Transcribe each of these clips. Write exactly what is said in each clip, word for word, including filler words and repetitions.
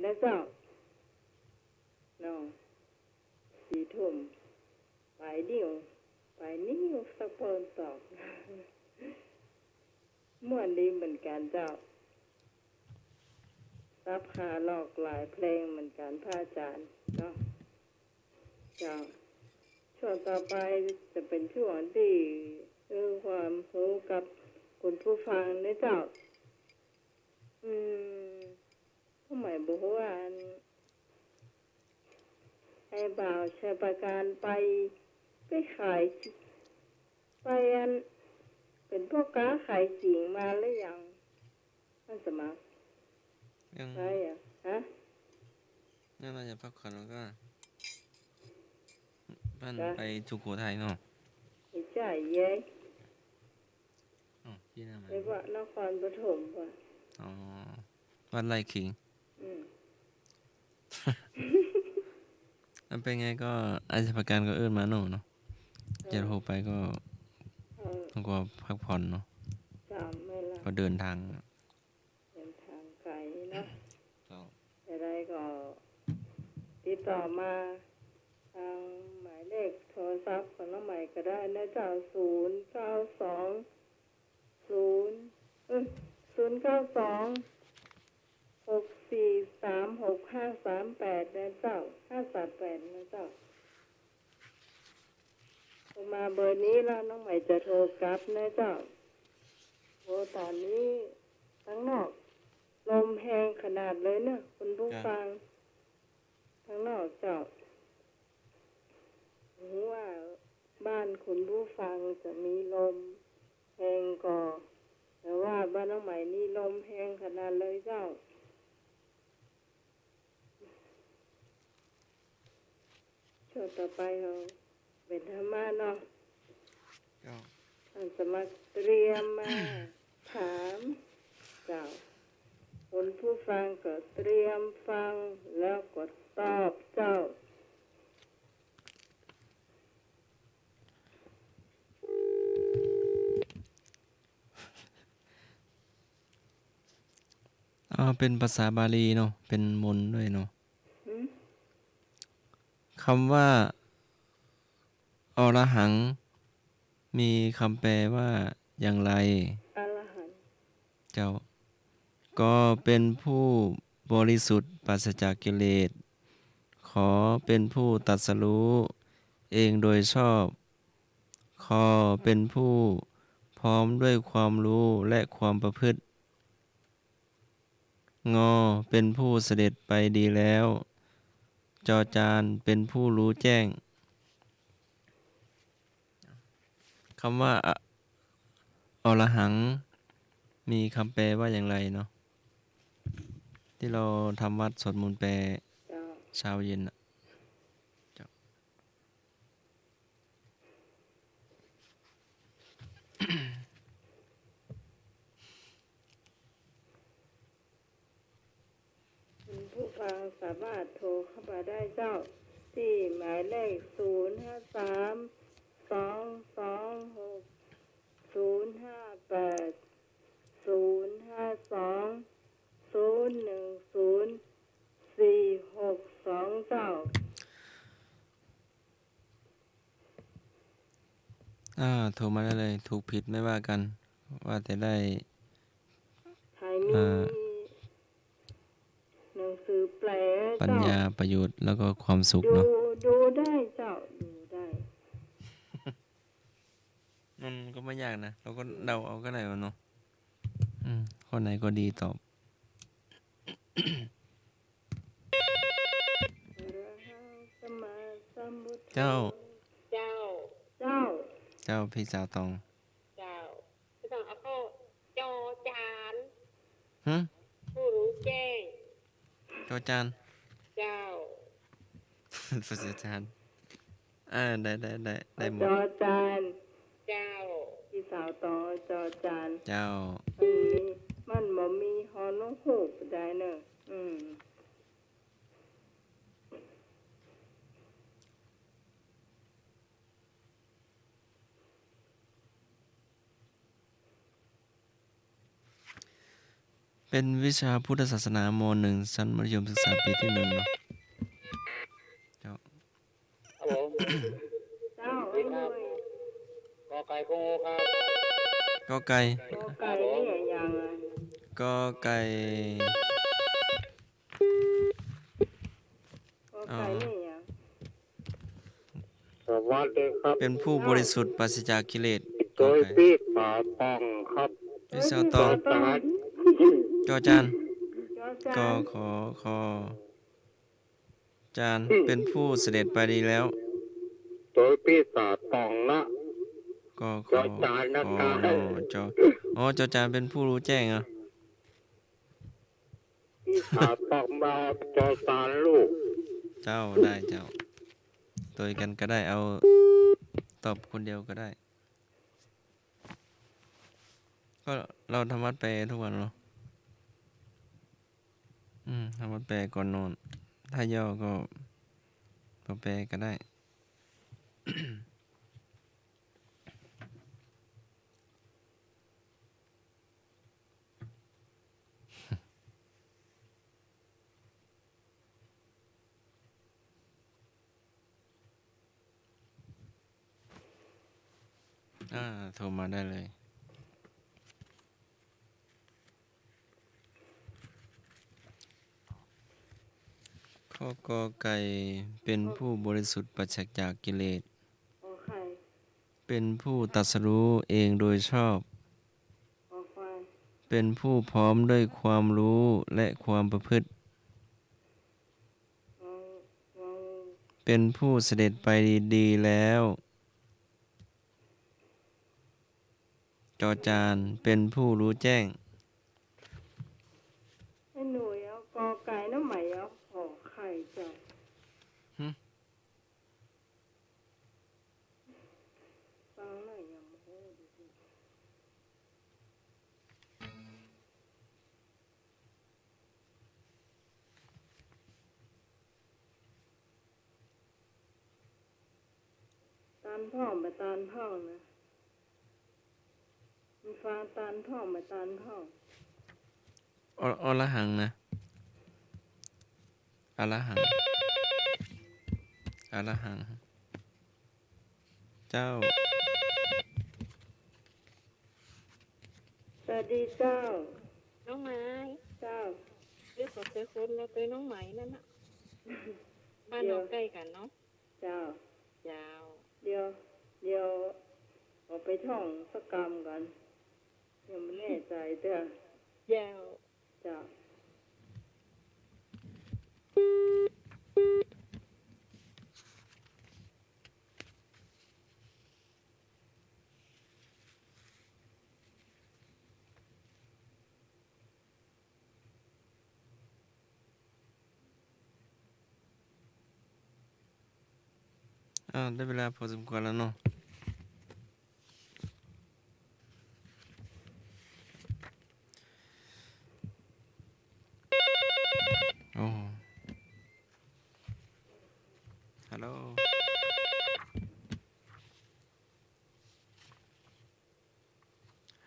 นะเจ้า เนาะ สี่ทุ่ม ปลายนิ้ว ปลายนิ้วสักปอนตอก ม่วนดีเหมือนกั๋นเจ้า สับขาหลากหลายเพลงเหมือนกั๋น พระอาจารย์เนาะ เจ้า ช่วงต่อไปจะเป๋นช่วงตี้ เออ ความฮู้กับคุณผู้ฟังนะเจ้า อืม ก็หมายบ่ฮู้ว่าอัน ไอ้บ่าวชัยประการไป ไปขาย ไปอัน เป๋นพ่อก๊าขายขิงมาหรือยัง ท่านสมัคร ยัง ใช่อะ ฮะ น่าจะพักผ่อนแล้วก็ ท่าน จ้ะ ไปสุโขทัยเนาะ ไม่ใช่เย้ย อ๋อ ที่นั่นมัน เรียกว่านครปฐมว่ะ อ๋อ วัดไร่ขิง อืม มันเป๋นไงก็ ไอ้ชัยประการก็เอิ้นมาเนาะ เนาะ เออ จะโทรไปก็ เออ ต้องกลัวพักผ่อนเนาะ จ้ะ ไม่ละ ก็เดินทาง เดินทางไกลเนาะ เจ้า จะได้ก็ติดต่อมาทางหมายเลขโทรศัพท์ของน้องใหม่ก็ได้นะเจ้า ศูนย์เก้าสอง ศูนย์ เอ้ย ศูนย์เก้าสอง หกสี่สามหกห้าสามแปด นะเจ้า ห้าสามแปด นะเจ้า โทรมาเบอร์นี้แล้วน้องใหม่จะโทรกลับนะเจ้า โอ้ ต๋อนนี้ตังนอก ลมแฮงขนาดเลยเนาะ คุณผู้ฟัง ตังนอกเจ้า บ่ฮู้ว่าบ้านคุณผู้ฟังจะมีลมแฮงก่อ แต่ว่าบ้านน้องใหม่นี่ลมแฮงขนาดเลยเจ้า ช่วงต่อไปเฮาเป๋นธรรมะเนาะ เจ้า ท่านสมัครเตรียมมาถามเจ้า คุณผู้ฟังก็เตรียมฟังแล้วก็ตอบเจ้า อ่า เป๋นภาษาบาลีเนาะ เป๋นมนต์ด้วยเนาะ หืม คำว่า อรหัง มีคำแปลว่าอย่างไร อรหันต์ เจ้า ก เป๋นผู้บริสุทธิ์ปราศจากกิเลส ข เป๋นผู้ตรัสรู้เองโดยชอบ ค เป๋นผู้พร้อมด้วยความรู้และความประพฤติ ง เป๋นผู้เสด็จไปดีแล้ว จ จาน เป๋นผู้รู้แจ้ง คำว่า อ- อรหัง มีคำแปลว่าอย่างไรเนาะ ตี้เฮาทำวัตรสวดมนต์แปล เจ้า เช้าเย็นน่ะ เจ้า คุณผู้ฟังสามารถโทรเข้ามาได้เจ้า ตี้หมายเลข ศูนย์ห้าสาม สองสองหก ศูนย์ห้าแปด ศูนย์ห้าสอง ศูนย์หนึ่งศูนย์ สี่หกสอง เจ้า อ่า โทรมาได้เลย ถูกผิดไม่ว่ากัน ว่าแต่ได้ ใครมี อ่า หนังสือแปล ปัญญา เจ้า ประโยชน์ แล้วก็ความสุข ดู เนาะ ดูได้เจ้า ดูได้ มันก็ไม่ยากนะ เราก็เดาเอาก็ได้วะเนาะ อืม ข้อไหนก็ดีตอบ เจ้า เจ้า เจ้า เจ้า พี่สาวตอง เจ้า พี่สาวตอง เอาข้อ จอจาน หึ ผู้รู้แจ้ง จอจาน เจ้า ภาษาจาน อ่า ได้ ได้ ได้ ได้หมด จอจาน เจ้า พี่สาวตอง จอจาน เจ้า มันมี มันบ่มี ฮอ นกฮูกได้เนอะ อืม เป เป็นวิชาพุทธศาสนา ม.หนึ่ง ชั้นมัธยมศึกษาปีที่หนึ่งเนาะ เจ้า ครับผม เจ้า สวัสดีครับ ก.ไก่ คง ครับ ก.ไก่ ก.ไก่ นี่หยังอะ ก.ไก่ ก.ไก่ อ๋อ นี่หยัง สวัสดีครับ เป็นผู้บริสุทธิ์ปราศจากกิเลส โดย ก.ไก่ พี่สาวตองครับ พี่สาวตอง จอจาน จอจาน จอจาน ก.ข.ค. จาน เป็นผู้เสด็จไปดีแล้ว โดยพี่สาวตองนะ ก.ข.ค. จอจานนะ ค. จอ อ๋อ จอ อ๋อ จอจานเป็นผู้รู้แจ้งเหรอ พี่สาวตองมา จอจานลูก เจ้า ได้เจ้า ตวยกั๋นก็ได้ เอาตอบคนเดียวก็ได้ ก็เฮาทำวัตรแปลทุกวันเนาะ อืม ทำวัตรแปลก่อนนอน ถ้าย่อก็พอแปลก็ได้ อ่า โทรมาได้เลย ข้อ ก.ไก่ เป็นผู้บริสุทธิ์ปราศจากกิเลส ข.ไข่ เป็นผู้ตรัสรู้เองโดยชอบ ข.ควาย เป็นผู้พร้อมด้วยความรู้และความประพฤติ ง.ง.งู เป็นผู้เสด็จไปดีแล้ว จอจาน เป็นผู้รู้แจ้ง ไอ้หนุ่ยเอา ก.ไก่ น้องไหมเอา ข.ไข่ จ้ะ หึ ฟังหน่อยยังบ่ฮู้ ดูสิ ตานพ่องบ่ตานพ่องนะ มันฟังตานพ่องบ่ตานพ่อง อ- อรหังนะ อรหัง อรหัง เจ้า สวัสดีเจ้า น้องไหม เจ้า เรียกขอเจอคนละเจอน้องไหมนั่นน่ะ บ้านเราใกล้กันเนาะ เจ้า เจ้า เดี๋ยว เดี๋ยว ขอไปท่องสักกำก่อน ยังบ่แน่ใจ๋เตื้อ เจ้า เจ้า อ่า ได้เวลาพอสมควรแล้วเนาะ โอ้ ฮัลโหล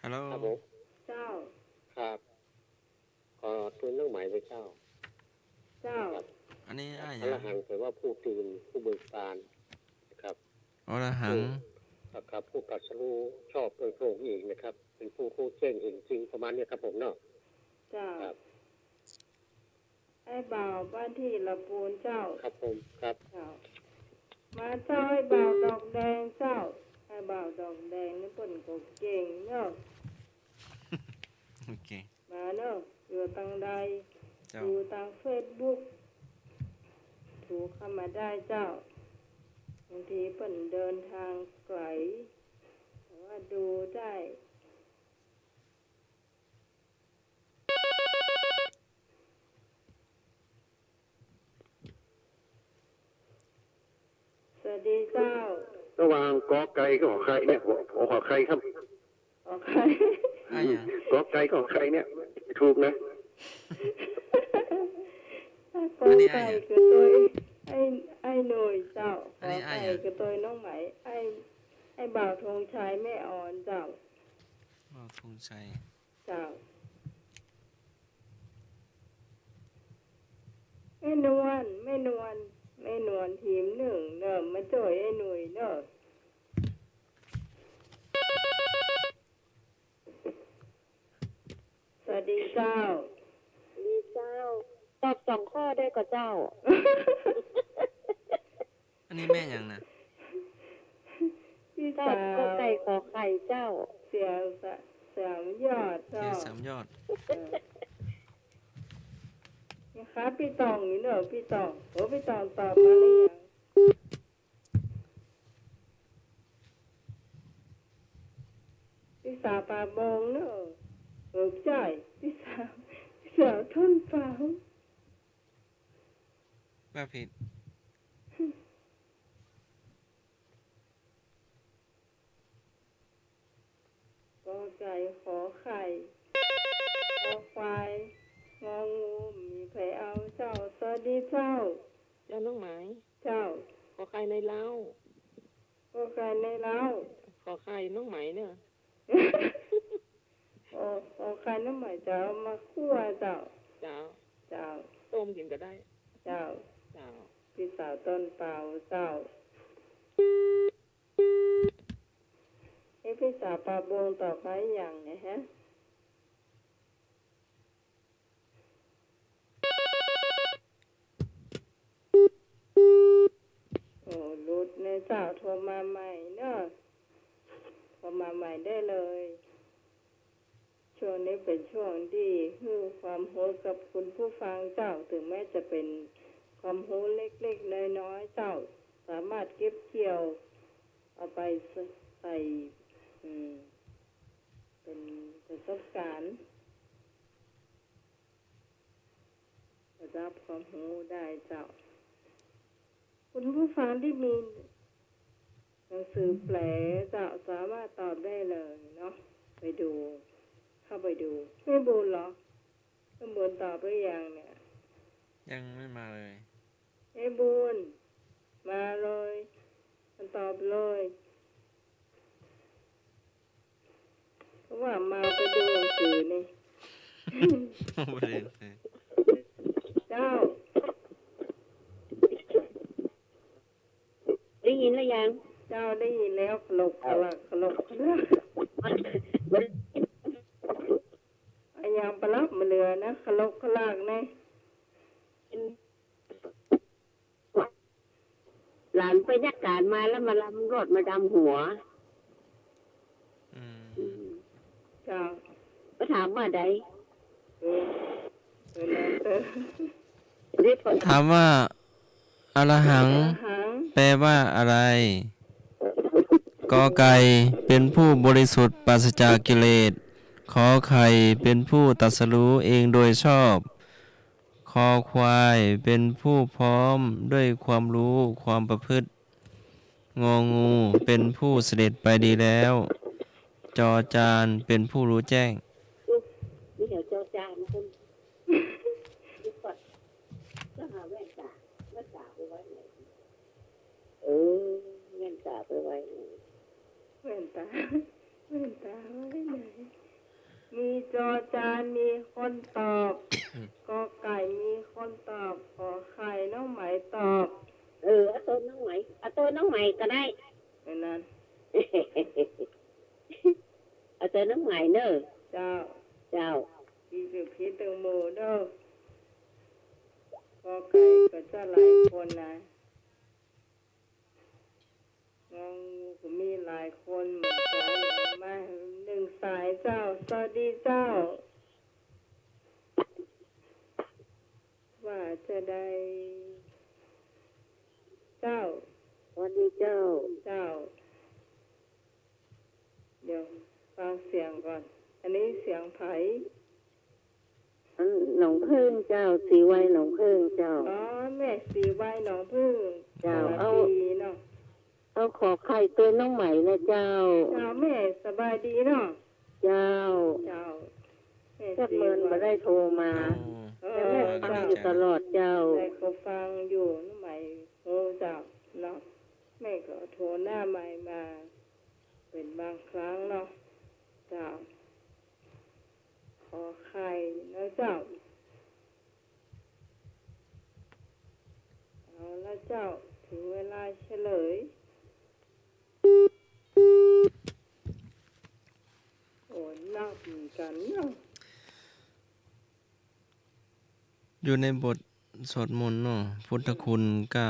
ฮัลโหล ครับผม เจ้า ครับ ขอทูลเรื่องหมายพระเจ้า เจ้า ครับ อันนี้อ้ายหยัง อรหังแปลว่าผู้ตื่น ผู้เบิกบานนะครับ อรหัง ผู้ ครับ ผู้ตรัสรู้ชอบด้วยพระองค์เองนะครับ เป็นผู้รู้แจ้งเห็นจริง ประมาณเนี้ยครับผมเนาะ เจ้า ครับ ไอ้บ่าวบ้านที่ละปูนเจ้า ครับผม ครับ เจ้า มาเจ้า ไอ้บ่าวดอกแดงเจ้า ไอ้บ่าวดอกแดงนี่เปิ้นก็เก่งเนาะ โอเค มาเนาะ อยู่ตางใด เจ้า อยู่ตางเฟซบุ๊ก โทรเข้ามาได้เจ้า บางทีเปิ้นเดินทางไกล แต่ว่าดูได้ สวัสดีเจ้า ระหว่างกอไก่กับขอไข่เนี่ย ขอ ขอ ขอไข่ครับ ขอไข่ อ้ายหยัง กอไก่กับขอไข่เนี่ย ถูกนะ กอไก่คือตวย อันนี้อ้ายหยัง ไอ้ ไอ้หนุ่ยเจ้า อันนี้อ้ายหยัง ขอไข่คือตวยน้องไหม ไอ้ ไอ้บ่าวธงชัยแม่อ่อนเจ้า บ่าวธงชัย เจ้า นวล แม่นวล ทีมหนึ่งเนอะ มาจ้อยไอ้หนุ่ยเนอะ สวัสดีเจ้า สวัสดีเจ้า ตอบสองข้อได้ก่อเจ้า อันนี้แม่หยังนะ พี่สาว ตอบกอไก่ขอไข่เจ้า เสียสะ- สามยอดเจ้า เสียสามยอด เออ นี่ครับ ปี้ตองนี่เนอะ ปี้ตอง โอ้ ปี้ตองตอบมาหรือยัง ปี้สาวป่าบงเนอะ เออ ใจ้ ปี้สาว ปี้สาวต้นเปา ว่าผิด กอไก่ขอไข่ คอควาย งองู มีใผเอาเจ้า สวัสดีเจ้า เจ้าน้องไหม เจ้า ขอไข่ในเล้า ขอไข่ในเล้า ขอไข่น้องไหมเนี่ย ขอ- ขอไข่น้องไหมจะเอามาคั่วเจ้า เจ้า เจ้า ต้มกิ๋นก็ได้ เจ้า เจ้า ปี้สาวต้นเปาเจ้า เอ๊ะ ปี้สาวป่าบงตอบมาหรือยังเนี่ยฮะ โอ้ หลุดเน่อเจ้า โทรมาใหม่เนอะ โทรมาใหม่ได้เลย ช่วงนี้เป๋นช่วงตี้หื้อความฮู้กับคุณผู้ฟังเจ้า เถิงแม้จะเป๋นความฮู้เล็กๆ น้อยๆ เจ้า สามารถเก็บเกี่ยวเอาไปใส่ อืม เป๋นประสบก๋ารณ์ ประดับความฮู้ได้เจ้า คุณผู้ฟังตี้มีหนังสือแปลเจ้า สามารถตอบได้เลยเนาะ ไปดู เข้าไปดู แม่บุญเหรอ แม่บุญตอบหรือยังเนี่ย ยังไม่มาเลย แม่บุญ มาเลย มาตอบเลย เพราะว่ามาไปดูหนังสือนี่ มาไปดูหนังสือ เจ้า ได้ยินแล้วยัง เจ้า ได้ยินแล้ว ขลกขลัก ขลกขลัก อะหยังปะลับมาเหลือนะ ขลกขลักนี่ หลานไปยักการมาแล้วมาลำรอดมาดำหัว อืม อืม เจ้า ไปถามว่าใด เออ เออ เออ ถามว่า อรหัง อรหัง แปลว่าอะไร กอไก่ เป็นผู้บริสุทธิ์ปราศจากกิเลส ขอไข่ เป็นผู้ตรัสรู้เองโดยชอบ คอควาย เป็นผู้พร้อมด้วยความรู้ความประพฤติ งองู เป็นผู้เสด็จไปดีแล้ว จอจาน เป็นผู้รู้แจ้ง นี่เดี๋ยวจอจานคน เดี๋ยวก่อน ต้องหาแว่นตา แว่นตาไปไว้ไหน เออ แว่นตาไปไว้ไหน แว่นตา แว่นตาไว้ไหน มีจอจาน มีคนตอบ กอไก่ มีคนตอบ ขอไข่ น้องไหมตอบ เออ เอาโตน้องไหม เอาโตน้องไหมก็ได้ อันนั้น เอาโตน้องไหมเนอะ เจ้า เจ้า มีเศรษฐีแตงโมเนอะ กอไก่ก็จะหลายคนนะ งองูก็มีหลายคนเหมือนกัน มาหนึ่งสายเจ้า สวัสดีเจ้า ว่าจะใด เจ้า สวัสดีเจ้า เจ้า เดี๋ยวฟังเสียงก่อน อันนี้เสียงใผ อันหนองผึ้งเจ้า ศรีไวหนองผึ้งเจ้า อ๋อ แม่ศรีไวหนองผึ้ง เจ้า สวัสดีเนาะ เอา เอาขอไข่โตน้องไหมนะเจ้า เจ้า แม่สบายดีเนาะ เจ้า เจ้า แม่ศรีไว จักเมินบ่ได้โทรมา อ๋อ เออ แต่แม่ฟังอยู่ตลอดเจ้า แม่ก็ฟังอยู่ น้องไหม โอ้ เจ้า เนาะ แม่ก็โทรหน้าไหมมา เป๋นบางครั้งเนาะ เจ้า ขอไข่เนาะเจ้า เจ้า ถึงเวลาเฉลย โอ้ นักเหมือนกั๋นเนาะ อยู่ในบทสวดมนต์เนาะ พุทธคุณเก้า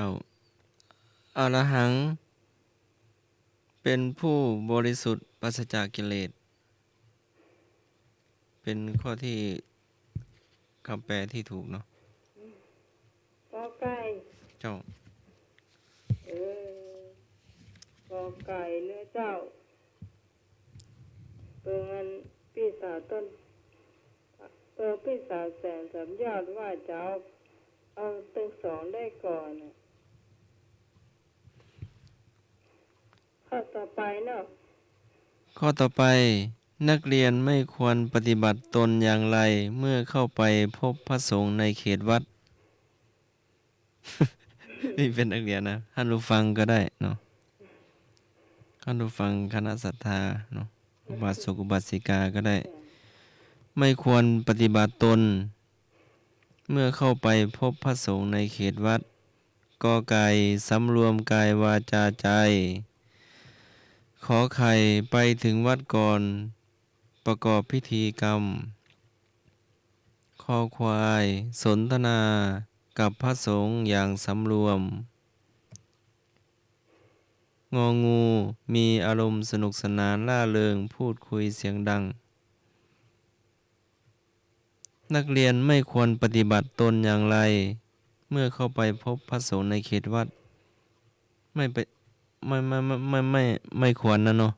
อรหัง เป๋นผู้บริสุทธิ์ปราศจากกิเลส เป๋นข้อตี้ กำแปลตี้ถูกเนาะ กอไก่ เจ้า เออ กอไก่เนาะเจ้า เปิงอันปี้สาวต้น เปิงปี้สาวแสนสามยอดว่าจะเอา เอาตึงสองได้ก่อนน่ะ ข้อต่อไปเนาะ ข้อต่อไป นักเรียนไม่ควรปฏิบัติตนอย่างไร เมื่อเข้าไปพบพระสงฆ์ในเขตวัด นี่เป๋นนักเรียนนะ ท่านผู้ฟังก็ได้เนาะ ท่านผู้ฟังคณะศรัทธาเนาะ อุบาสกอุบาสิกาก็ได้ ไม่ควรปฏิบัติตน เมื่อเข้าไปพบพระสงฆ์ในเขตวัด กอไก่ สำรวมกายวาจาใจ ขอไข่ ไปถึงวัดก่อนประกอบพิธีกรรม คอควาย สนทนากับพระสงฆ์อย่างสำรวม งองู มีอารมณ์สนุกสนานร่าเริง พูดคุยเสียงดัง นักเรียนไม่ควรปฏิบัติตนอย่างไร เมื่อเข้าไปพบพระสงฆ์ในเขตวัด ไม่ไป ไม่ ไม่ ไม่ ไม่ ไม่ ไม่ควรนะเนาะ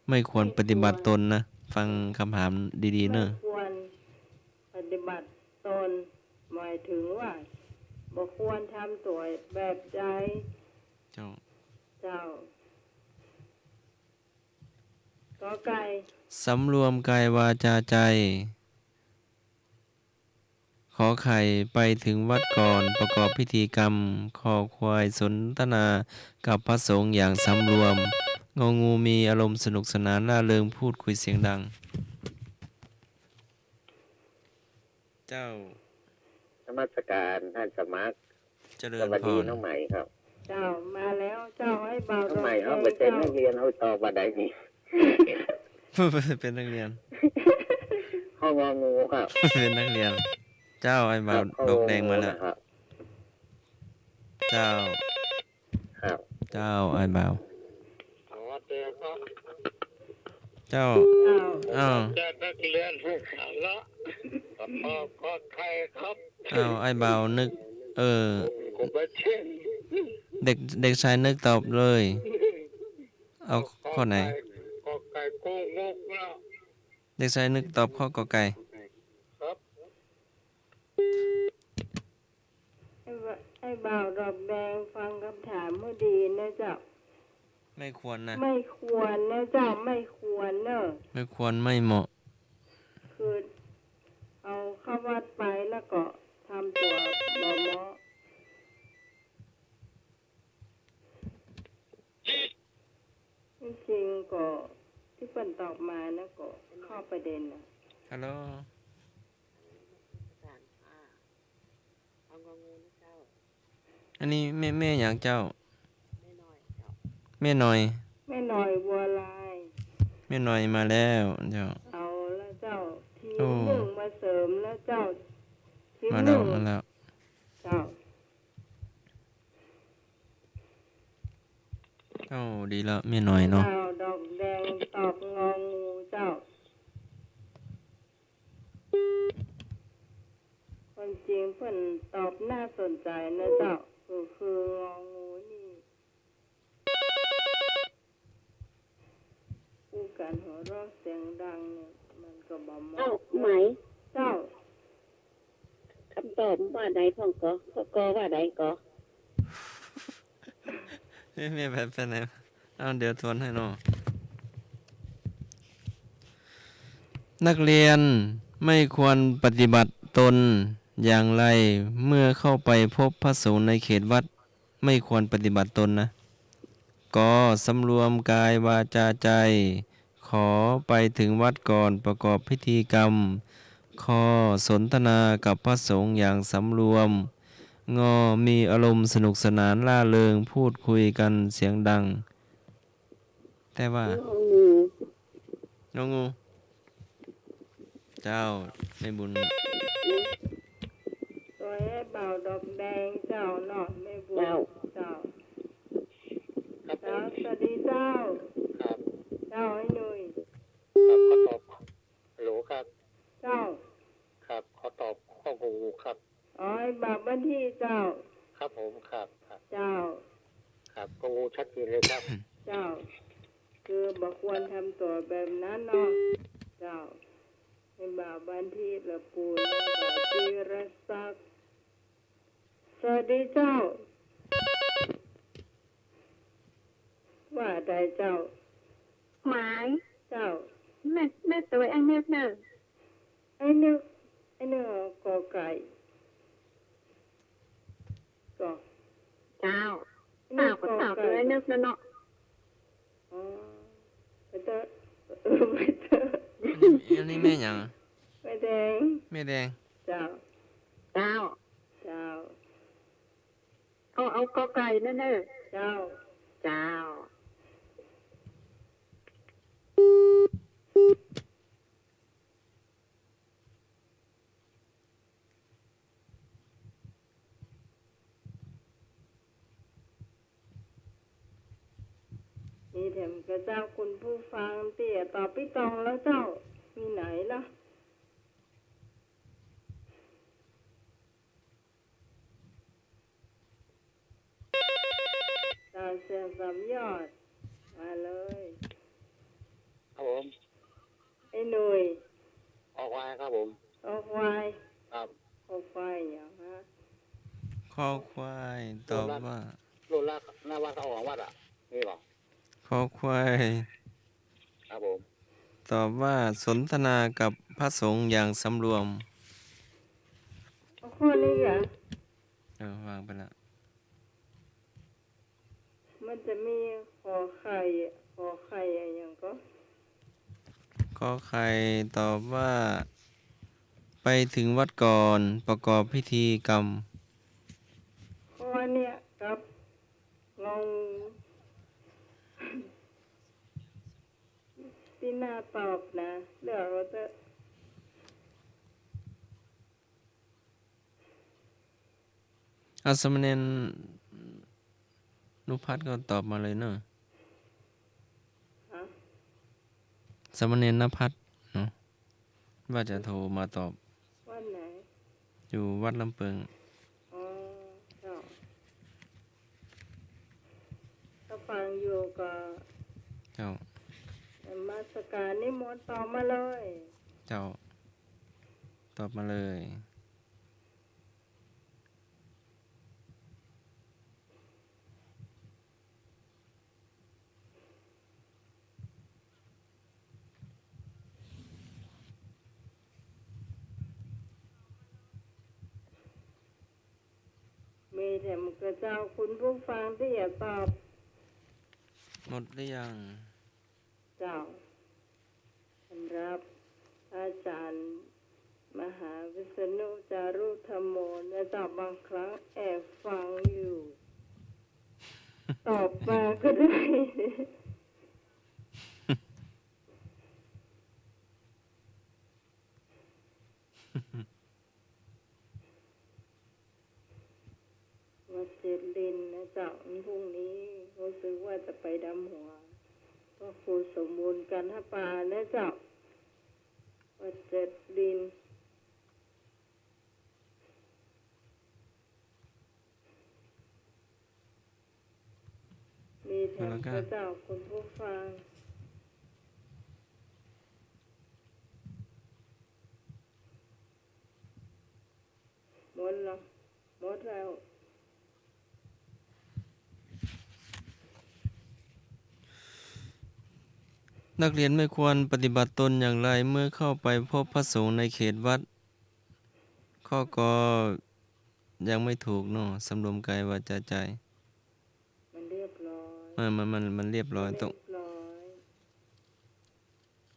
ไม่ควรปฏิบัติตนนะ ฟังกำถามดีๆ เนาะ ไม่ควรปฏิบัติตน หมายถึงว่า บ่ควรทำตั๋วแบบใด เจ้า เจ้า กอไก่ สำรวมกายวาจาใจ ขอไข่ ไปถึงวัดก่อนประกอบพิธีกรรม คอควาย สนทนากับพระสงฆ์อย่างสำรวม งองู มีอารมณ์สนุกสนานร่าเริง พูดคุยเสียงดัง เจ้า นมัสการท่านสมัคร เจริญพร สวัสดีน้องใหม่ครับ เจ้า มาแล้วเจ้า ไอ้บ่าว น้องใหม่ ดอกแดง เอาไปเซ็น เจ้า นักเรียน เอาต่อบ่าใดนี่ เป๋นนักเรียน ห้องงองูครับ เป๋นนักเรียน เจ้า ไอ้บ่าว ครับ ดอกแดงมาแล้ว ห้องงองูนะครับ เจ้า ครับ เจ้า ไอ้บ่าว สวัสดีครับ เจ้า เจ้า อ้าว เจ้านักเรียนผู้ขาละ ขอ ขอไข่ครับ อ้าว ไอ้บ่าวนึก เออ ผมมาเช่น เด็ก เด็กชายนึกตอบเลย เอาข้อไหน กอไก่ กอไก่โกงกแล้ว เด็กชายนึกตอบข้อกอไก่ ครับ ไอ้บ่า ไอ้บ่าวดอกแดงฟังกำถามหื้อดีนะเจ้า ไม่ควรนะ ไม่ควรนะเจ้า ไม่ควรเนอะ ไม่ควร ไม่เหมาะ คือเอาเข้าวัดไปแล้วก็ทำตั๋วบ่เหมาะ ที่จริงก็ตี้เปิ้นตอบมานะก็เข้าประเด็นนะ ฮัลโหล อันนี้แม่ แม่หยังเจ้า แม่หน่อย แม่หน่อยวัวลาย แม่หน่อยมาแล้วเจ้า เอาละเจ้า ทีม โอ้ หนึ่งมาเสริมแล้วเจ้า ทีม มาแล้ว หนึ่ง มาแล้ว เจ้า เอ้า ดีละ แม่หน่อยเนาะ เจ้า ดอกแดงตอบงองูเจ้า ความจริงเปิ้นตอบน่าสนใจนะเจ้า ก็คืององูนี่ อู้กั๋นหัวเราะเสียงดังเนี่ย มันก็บ่เหมาะ เอ้า ไหม เจ้า กำตอบว่าใดพ่องก่อ ข้อกอว่าใดก่อ เอ๊ะ แม่ไป ไปไหน เอา เดี๋ยวทวนหื้อเนาะ นักเรียนไม่ควรปฏิบัติตนอย่างไร เมื่อเข้าไปพบพระสงฆ์ในเขตวัด ไม่ควรปฏิบัติตนนะ กอ สำรวมกายวาจาใจ ขอ ไปถึงวัดก่อนประกอบพิธีกรรม คอ สนทนากับพระสงฆ์อย่างสำรวม งอ มีอารมณ์สนุกสนานร่าเริง พูดคุยกันเสียงดัง แต่ว่า งองู งองู เจ้า แม่บุญ ตัวเอ๋บ่าวดอกแดงเจ้าเนาะ แม่บุญ เจ้า เจ้า ครับผม เจ้า สวัสดีเจ้า ครับ เจ้า ไอ้หนุ่ย ครับ ขอตอบ ฮัลโหลครับ เจ้า ครับ ขอตอบข้อ งองู ครับ อ๋อ ไอ้บ่าวบ้านตี้เจ้า ครับผม ครับ ครับ เจ้า ครับ งองู ชัดเจนเลยครับ เจ้า คือบ่ควรทำตั๋วแบบนั้นเนาะ เจ้า ไอ้บ่าวบ้านตี้ละปูน บ่าวธีรศักดิ์ สวัสดีเจ้า ว่าใดเจ้า หมาย เจ้า แม่ แม่ตัวไอ้นึกเน่อ ไอ้นึก ไอ้นึก กอไก่ กอ เจ้า ไอ้นึก เจ้าก็ กอไก่ เจ้าตัวไอ้นึกนั่นเนาะ อ๋อ ไปเถอะ เออ ไปเถอะ อันนี้ อันนี้แม่หยังอะ แม่แดง แม่แดง เจ้า เจ้า เจ้า เอา เอากอไก่นั่นเน่อ เจ้า เจ้า มีแถมกระเจ้าคุณผู้ฟังตี้จะตอบปี้ตองแล้วเจ้า มีไหนล่ะ จ่าเสี่ยงสามยอด มาเลย ครับผม ไอ้หนุ่ย คอควายครับผม คอควาย ครับ คอควายหยังฮะ คอควายตอบว่า โลดลาด โลดลาดหน้าวัด เขาออกวัดอะ มีเปล่า คอควาย ครับผม ตอบว่าสนทนากับพระสงฆ์อย่างสำรวม เอาข้อนี้เหรอ เออ วางไปละ มันจะมีขอไข่ ขอไข่อะหยังก็ ขอไข่ตอบว่า ไปถึงวัดก่อน ประกอบพิธีกรรม ข้อเนี้ยกับ งองู ตี้น่าตอบนะ เลือกเอาเถอะ อ่ะ สามเณรนภัสก็ตอบมาเลยเนาะ ฮะ สามเณรนภัสเนาะ ว่าจะโทรมาตอบ วัดไหน อยู่วัดลำเปิง อ๋อ เจ้า ถ้าฟังอยู่ก็ เจ้า นมัสการนิมนต์ตอบมาเลย เจ้า ตอบมาเลย มีแถมกระเจ้าคุณผู้ฟังตี้จะตอบ หมดหรือยัง เจ้า สำหรับอาจารย์มหาวิษณุจารุธัมโมนะเจ้า บางครั้งแอบฟังอยู่ ตอบมาก็ได้ วัดเจ็ดลินนะเจ้า วันพรุ่งนี้รู้สึกว่าจะไปดำหัว พระครูสมบูรณ์กันทปานะเจ้า วัดเจ็ดลิน มีแถม เอาละครับ พระเจ้าคุณผู้ฟัง หมดแล้ว หมดแล้ว นักเรียนไม่ควรปฏิบัติตนอย่างไรเมื่อเข้าไปพบพระสงฆ์ในเขตวัด ข้อ กอ ยังไม่ถูกเนาะ สำรวมกายวาจาใจ มันเรียบร้อย เออ มัน มัน มันเรียบร้อย มันเรียบร้อย ต้อง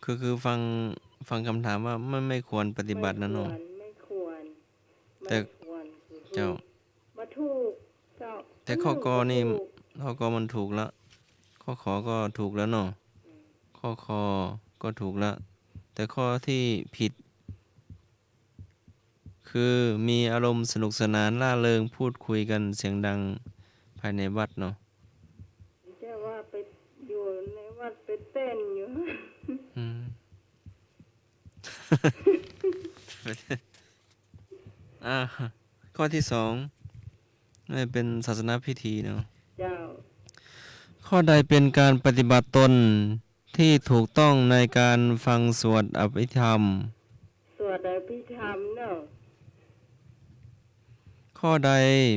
คือ คือฟัง ฟังคำถามว่าไม่ ไม่ควรปฏิบัตินะเนาะ ไม่ควร ไม่ควร แต่ ไม่ควร คือ เจ้า วัต แต่ข้อ ก นี่ ถูก ข้อ ก มันถูกละ ข้อ ข ก็ถูกแล้วเนาะ ข้อ ค ก็ถูกละ แต่ข้อที่ผิด คือมีอารมณ์สนุกสนานร่าเริงพูดคุยกันเสียงดังภายในวัดเนาะ จะว่าไปอยู่ในวัดไปเต้นอยู่ อืม อ่า ข้อที่สอง นี่เป็นศาสนพิธีเนาะ เจ้า ข้อใดเป็นการปฏิบัติตนที่ถูกต้องในการฟังสวดอภิธรรม สวดอภิธรรมเนาะ ข้อใด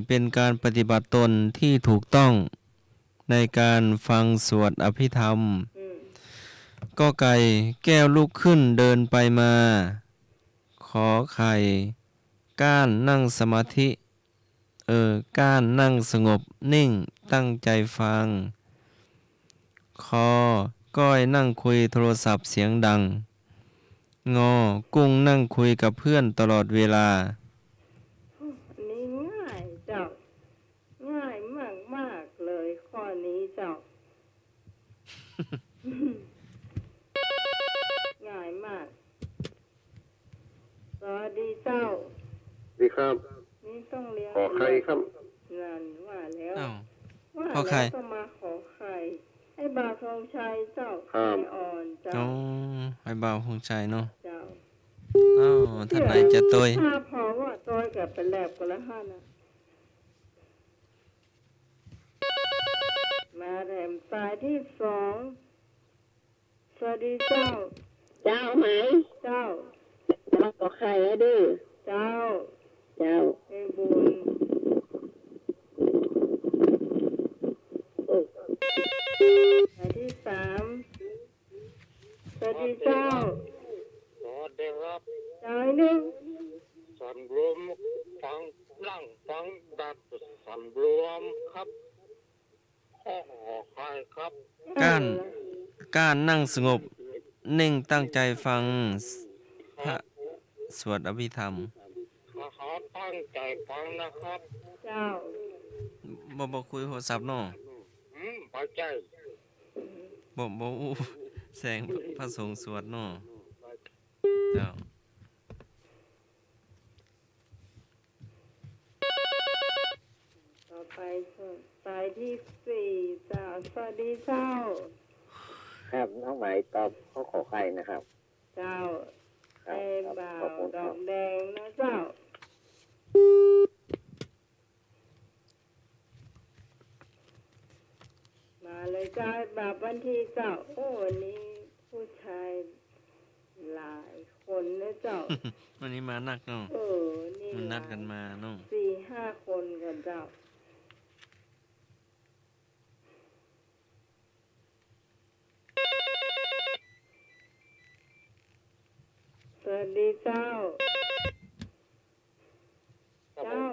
เป็นการปฏิบัติตนที่ถูกต้องในการฟังสวดอภิธรรม อืม ก ไก่ แก้วลุกขึ้นเดินไปมา ข ไข่ ก้านนั่งสมาธิ เออ ก้านนั่งสงบนิ่งตั้งใจฟัง ค ก้อยนั่งคุยโทรศัพท์เสียงดัง ง กุ้งนั่งคุยกับเพื่อนตลอดเวลา อันนี้ง่ายเจ้า ง่ายมากๆ เลยข้อนี้เจ้า ง่ายมาก สวัสดีเจ้า ดีครับ นี่ต้องเรียน ขอไข่ครับ นั่นว่าแล้ว อ้าว ว่า ขอไข่ แล้วก็มาขอไข่ ไอ้บ่าวธงชัยเจ้า ครับ ไข่อ่อนเจ้า อ๋อ ไอ้บ่าวธงชัยเนาะ เจ้า อ้าว ท่านไหนจะตวย ถ้าพอว่าตวยกับไปแลบกันแล้วฮะนะ มาแถมสายที่สอง สวัสดีเจ้า เจ้าไหม เจ้า เจ้าขอไข่อะดื้อ เจ้า เจ้า ไอ้บุญ โอ้ สายที่สาม สวัสดีเจ้า สวัสดีครับ เจ้าไอ้หนึ่ง สันรวมฟังนั่งฟังดัดสันรวมครับ ขอไข่ครับ ก้าน ก้านนั่งสงบนิ่งตั้งใจฟังพระสวดอภิธรรม ขอตั้งใจฟังนะครับ เจ้า บ่ บ่คุยโทรศัพท์เนาะ อืม บ่ใจ้ บ่ บ่อู้แสงพระสงฆ์สวดเนาะ เจ้า ต่อไปสายที่สี่เจ้า สวัสดีเจ้า ครับ น้องไหมตอบข้อขอไข่นะครับ เจ้า ครับ ไอ้บ่าว ขอบคุณครับ ดอกแดงนะเจ้า มาเลยเจ้า บ่าววันทีเจ้า โอ้ วันนี้ผู้ชายหลายคนนะเจ้า วันนี้มานักเนาะ เออ นี่ มันนัดกันมาเนาะ สี่ห้าคนก่อนเจ้า สวัสดีเจ้า ครับผม เจ้า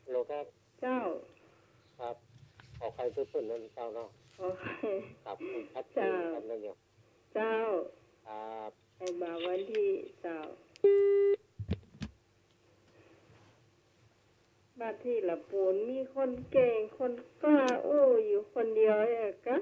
ฮัลโหลครับ เจ้า ครับ ขอไข่เปิ้นๆ นั่นเจ้าเนาะ ขอไข่ ครับ ชัดเจน เจ้า ครับ นั่นอยู่ เจ้า ครับ ไอ้บ่าววันทีเจ้า บ้านที่ละปูนมีคนเก่ง คนกล้าอู้อยู่คนเดียวเองกะ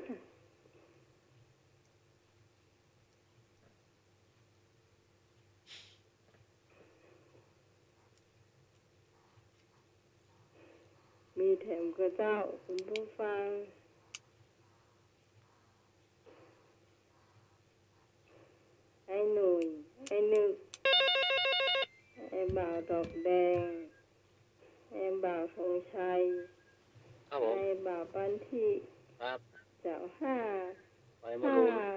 มีแถมกะเจ้า คุณผู้ฟัง ไอ้หนุ่ย ไอ้นึก ไอ้บ่าวดอกแดง ไอ้บ่าวธงชัย ครับผม ไอ้บ่าวปันที ครับ เจ้า ห้า ไปมาลูน ห้า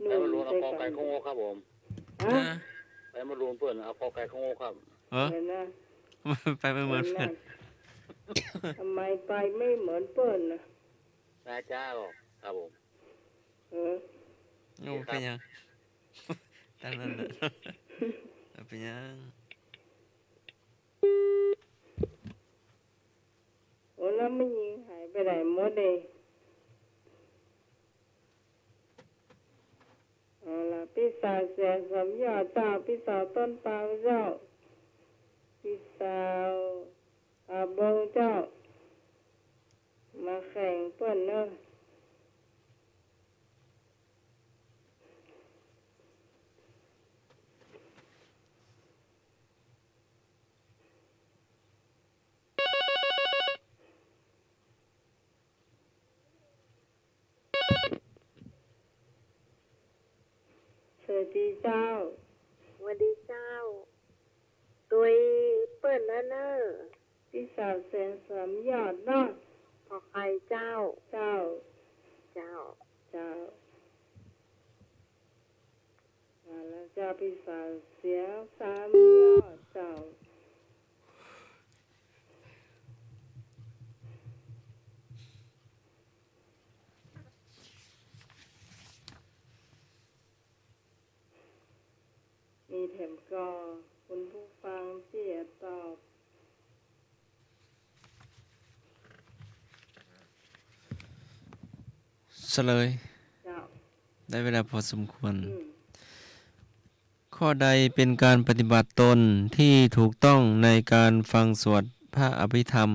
หนุ่ย ไปมาลูน เอากอไก่ ด้วยกัน ข้างโง่ครับผม ฮะ ฮะ ไปมาลูนเปิ้น เอากอไก่ข้างโง่ครับ เออ เดี๋ยวนะ ไปไม่เหมือนเปิ้น เดี๋ยวนะ ทำไมไปไม่เหมือนเปิ้นน่ะ นะเจ้า ครับผม เออ โอ้ ครับ เป็นหยัง ตามนั้นแหละ เป็นหยัง โอ้ แล้วแม่ญิงหายไปไหนหมดเลย เอาล่ะ ปี้สาวเสียงสมยอดเจ้า ปี้สาวต้นเปาเจ้า ปี้สาว อ่า บง เจ้า มาแข่งเปิ้นเนาะ สวัสดีเจ้า สวัสดีเจ้า ตวยเปิ้นนะเน่อ พี่สาวแสงสามยอดเนาะ ขอไข่เจ้า เจ้า เจ้า เจ้า เจ้า มาแล้วเจ้า พี่สาวแสงสามยอดเจ้า มีแถมก่อ คุณผู้ฟังตี้จะตอบ เฉลย เจ้า ได้เวลาพอสมควร อืม ข้อใดเป็นการปฏิบัติตนที่ถูกต้องในการฟังสวดพระอภิธรรม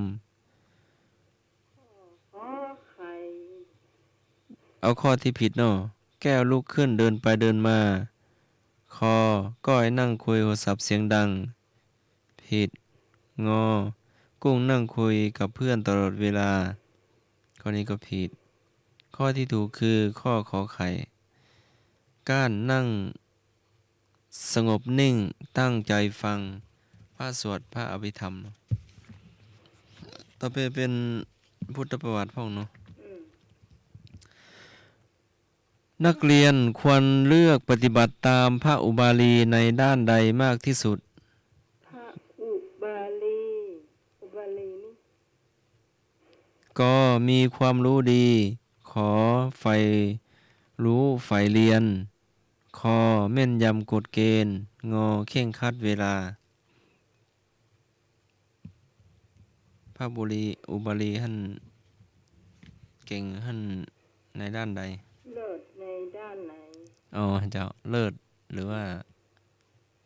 ขอไข่ เอาข้อที่ผิดเนาะ แก้วลุกขึ้นเดินไปเดินมา คอ ก้อยนั่งคุยโทรศัพท์เสียงดัง ผิด งอ กุ้งนั่งคุยกับเพื่อนตลอดเวลา ข้อนี้ก็ผิด ข้อที่ถูกคือข้อขอไข่ ก้านนั่ง สงบนิ่งตั้งใจฟังพระสวดพระอภิธรรม ต่อไปเป๋นพุทธประวัติพ่องเนาะ อืม นักเรียนควรเลือกปฏิบัติตามพระอุบาลีในด้านใดมากที่สุด พระอุบาลี อุบาลีนี่ ก มีความรู้ดี ข ใฝ่รู้ใฝ่เรียน ค แม่นยำกฎเกณฑ์ ง เคร่งครัดเวลา พระบุรี อุบาลีหั้น เก่งหั้นในด้านใด เลิศในด้านไหน อ๋อ เจ้า เลิศ หรือว่า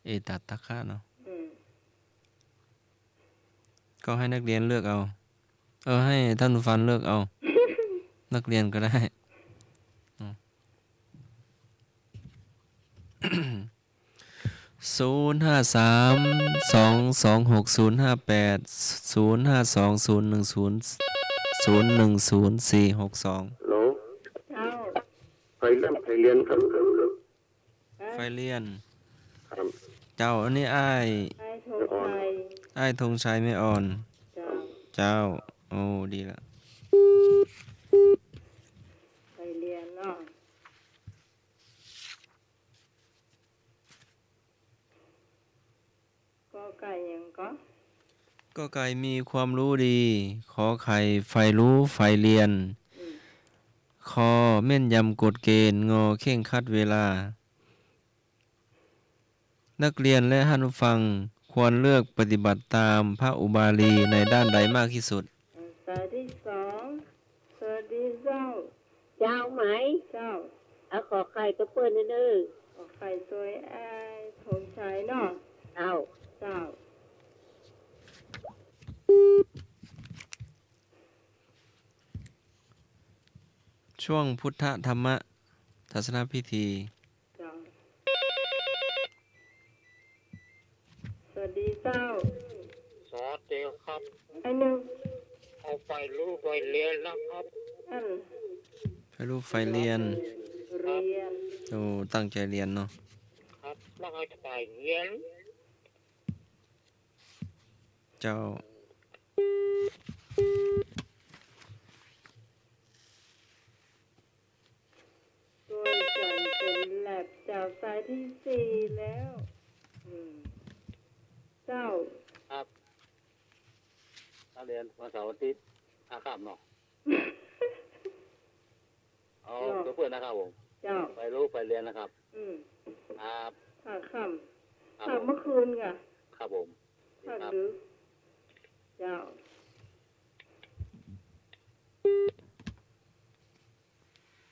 เอตตัคคะเนาะ อืม ก็ให้นักเรียนเลือกเอา เออ ให้ท่านผู้ฟังเลือกเอา นักเรียนก็ได้ อืม ศูนย์ห้าสาม สองสองหก ศูนย์ห้าแปด ศูนย์ห้าสอง ศูนย์หนึ่งศูนย์ ศูนย์หนึ่งศูนย์ สี่หกสอง ฮัลโหล เจ้า ใฝ่เรียน ใฝ่เรียนครับ ใฝ่เรียน ครับ เจ้า อันนี้อ้าย อ้ายธงชัย อ้ายธงชัย แม่อ่อน เจ้า เจ้า โอ้ ดีละ ใฝ่เรียนเนาะ กอไก่หยังก่อ กอไก่มีความรู้ดี ขอไข่ใฝ่รู้ใฝ่เรียน อืม คอแม่นยำกฎเกณฑ์ งอเคร่งครัดเวลา นักเรียนและท่านผู้ฟังควรเลือกปฏิบัติตามพระอุบาลีในด้านใดมากที่สุด สายที่สอง สวัสดีเจ้า เจ้าไหม เจ้า เอาขอไข่ตวยเปิ้นเน่อ ขอไข่ตวยอ้ายธงชัยเนาะ เจ้า เจ้า ช่วงพุทธธรรมทัศนพิธี เจ้า สวัสดีเจ้า สวัสดีครับ ไอ้หนึ่ง เอาใฝ่รู้ใฝ่เรียนนะครับ อัน ใฝ่รู้ใฝ่เรียน เรียน โอ้ ตั้งใจ๋เรียนเนาะ ครับ แล้วเอาใฝ่เรียน เจ้า ตวยสันเป๋นแล็บ เจ้า สายที่สี่แล้ว อืม เจ้า ครับ นักเรียนวันเสาร์อาทิตย์ ห้าค่ำเนาะ เอา เจ้า เปื้อนๆ นะครับผม เจ้า ใฝ่รู้ใฝ่เรียนนะครับ อืม ครับ ห้าค่ำ ครับ ภาคเมื่อคืนก่ะ ครับผม ภาคดึก เจ้า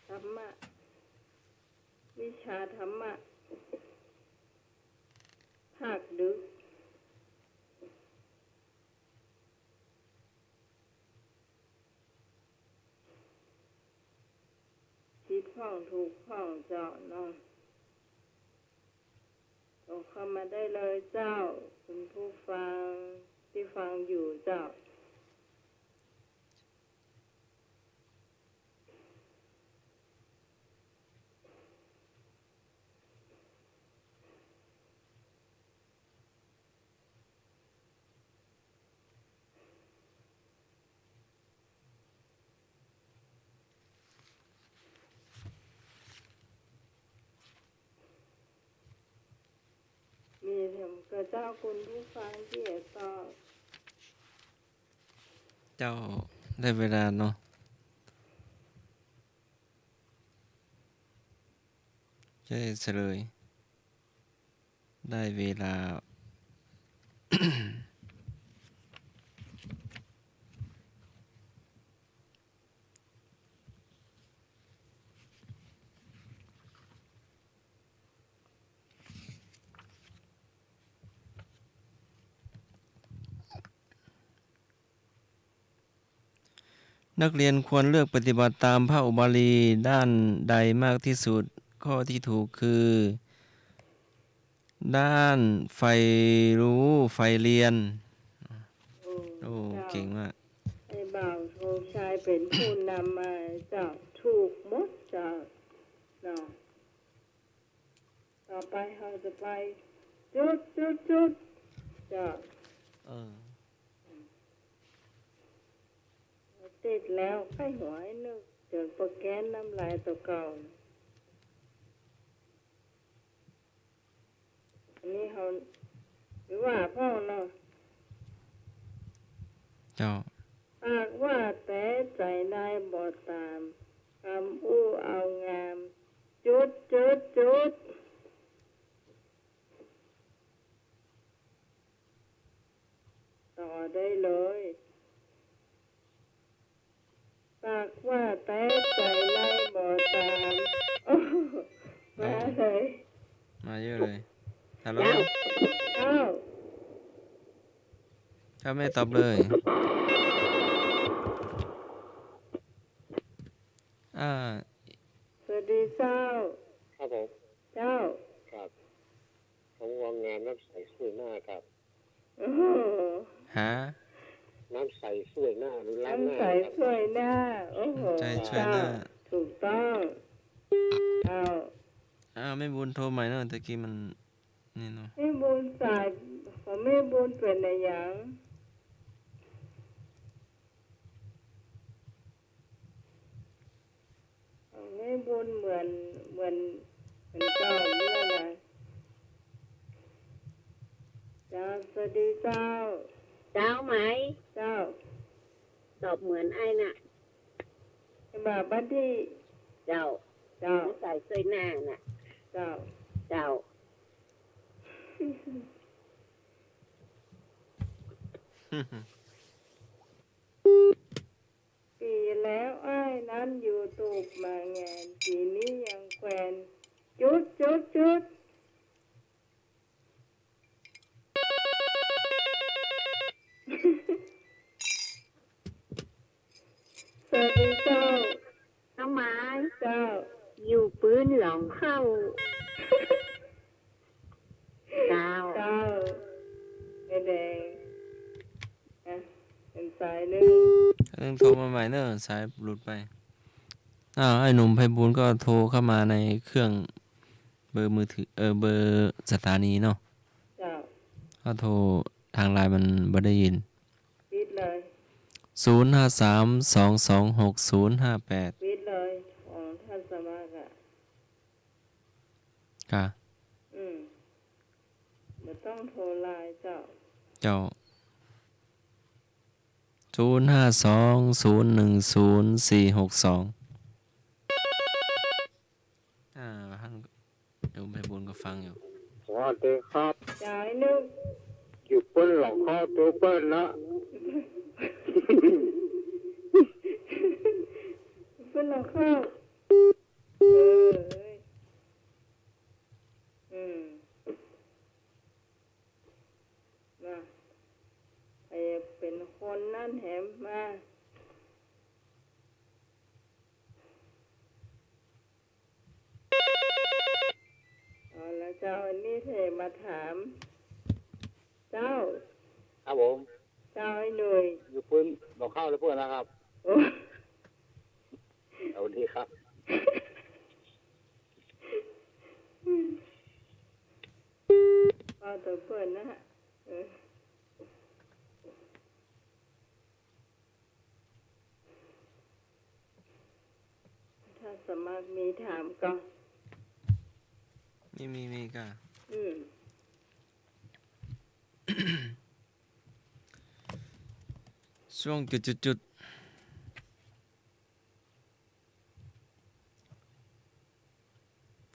ธรรมะ วิชาธรรมะ ภาคดึก ห้อง ทุกห้องเจ้าเนาะ โทรเข้ามาได้เลยเจ้า คุณผู้ฟังที่ฟังอยู่เจ้า มีเถิงเจ้า คุณผู้ฟังตี้จะตอบ เจ้า ได้เวลาเนาะ จะเฉลย ได้เวลา นักเรียนควรเลือกปฏิบัติตามพระอุบาลีด้านใดมากที่สุด ข้อที่ถูกคือ ด้านใฝ่รู้ใฝ่เรียน โอ้ โอ้ เจ้า เก่งมาก ไอ้บ่าวธงชัยเป๋นผู้นำมาเจ้า ถูกหมดเจ้า เนาะ ต่อไปเฮาจะไป จุด จุด จุด เจ้า เออ ติดแล้ว ใค่หัวไอ้นึก เจิงโปรแกรมน้ำลายตั๋วเก่า อันนี้เฮา หรือว่าพ่องเนาะ เจ้า หากว่าแต่ใจ๋นายบ่ต๋าม กำอู้เอางาม จุด จุด จุด ต่อได้เลย หากว่าแต่ใจ๋นายบ่ต๋าม โอ้ มาเลย มาเยอะเลย ฮัลโหล เจ้า เจ้า เจ้าแม่ตอบเลย อ่า สวัสดีเจ้า ครับผม เจ้า ครับ ผมว่างานน้ำใสช่วยหน้าครับ โอ้โห ฮะ น้ำใสช่วยหน้า หรือล้างหน้า น้ำใส ครับ ช่วยหน้า โอ้โห ใช่ ช่วยหน้า เจ้า ถูกต้อง เจ้า อ้าว แม่บุญโทรใหม่เนาะ ตะกี้มัน นี่เนาะ แม่บุญสาย ของแม่บุญเป๋นอะหยัง ของแม่บุญเหมือน เหมือน เหมือนเก่าเนี่ยนะ เจ้า สวัสดีเจ้า เจ้าไหม เจ้า ตอบเหมือนไอ้น่ะ ไอ้บ่าวบ้านที่ เจ้า เจ้า น้ำใสช่วยหน้าน่ะ เจ้า เจ้า ปี๋แล้วอ้ายนั้นอยู่ตูบมาแงน ปี๋นี้ยังแควน จุด จุด จุด สวัสดีเจ้า น้องไม้ เจ้า อยู่ปื๊นหลองเข้า เจ้า เจ้า แดง อ่ะ เป๋นสายนึ่ง นึ่งโทรมาใหม่เนอะ สายหลุดไป อ้าว ไอ้หนุ่มไพบูลย์ก็โทรเข้ามาในเครื่องเบอร์มือถือ เออ เบอร์สถานีเนาะ เจ้า ก็โทรทางไลน์มันบ่ได้ยิน ปิดเลย ศูนย์ห้าสาม สองสองหก ศูนย์ห้าแปด ปิดเลย ของท่านสมัครอะ ค่ะ อืม บ่ต้องโทรไลน์เจ้า เจ้า ศูนย์ห้าสอง ศูนย์หนึ่งศูนย์ สี่หกสอง อ่า ท่าน เดี๋ยวไพบูลย์ก็ฟังอยู่ สวัสดีครับ จ๋ายนึก อยู่ปื๊นหลองเข้า ตูบเปิ้นนะ ปื๊นหลองเข้า เออ อืม มา ใผเป๋นคนนั้นแหม มา เจ้า อันนี้เทมาถาม เจ้า ครับผม เจ้า ไอ้หนุ่ย อยู่ปื๊นบ่เข้าเลยเปิ้นนะครับ โอ้ สวัสดีครับ เอาแต่เปิ้นนะ เออ ถ้าสมัครมีถามก่อ มี มี มีก่อ อืม ช่วงจุดจุดจุด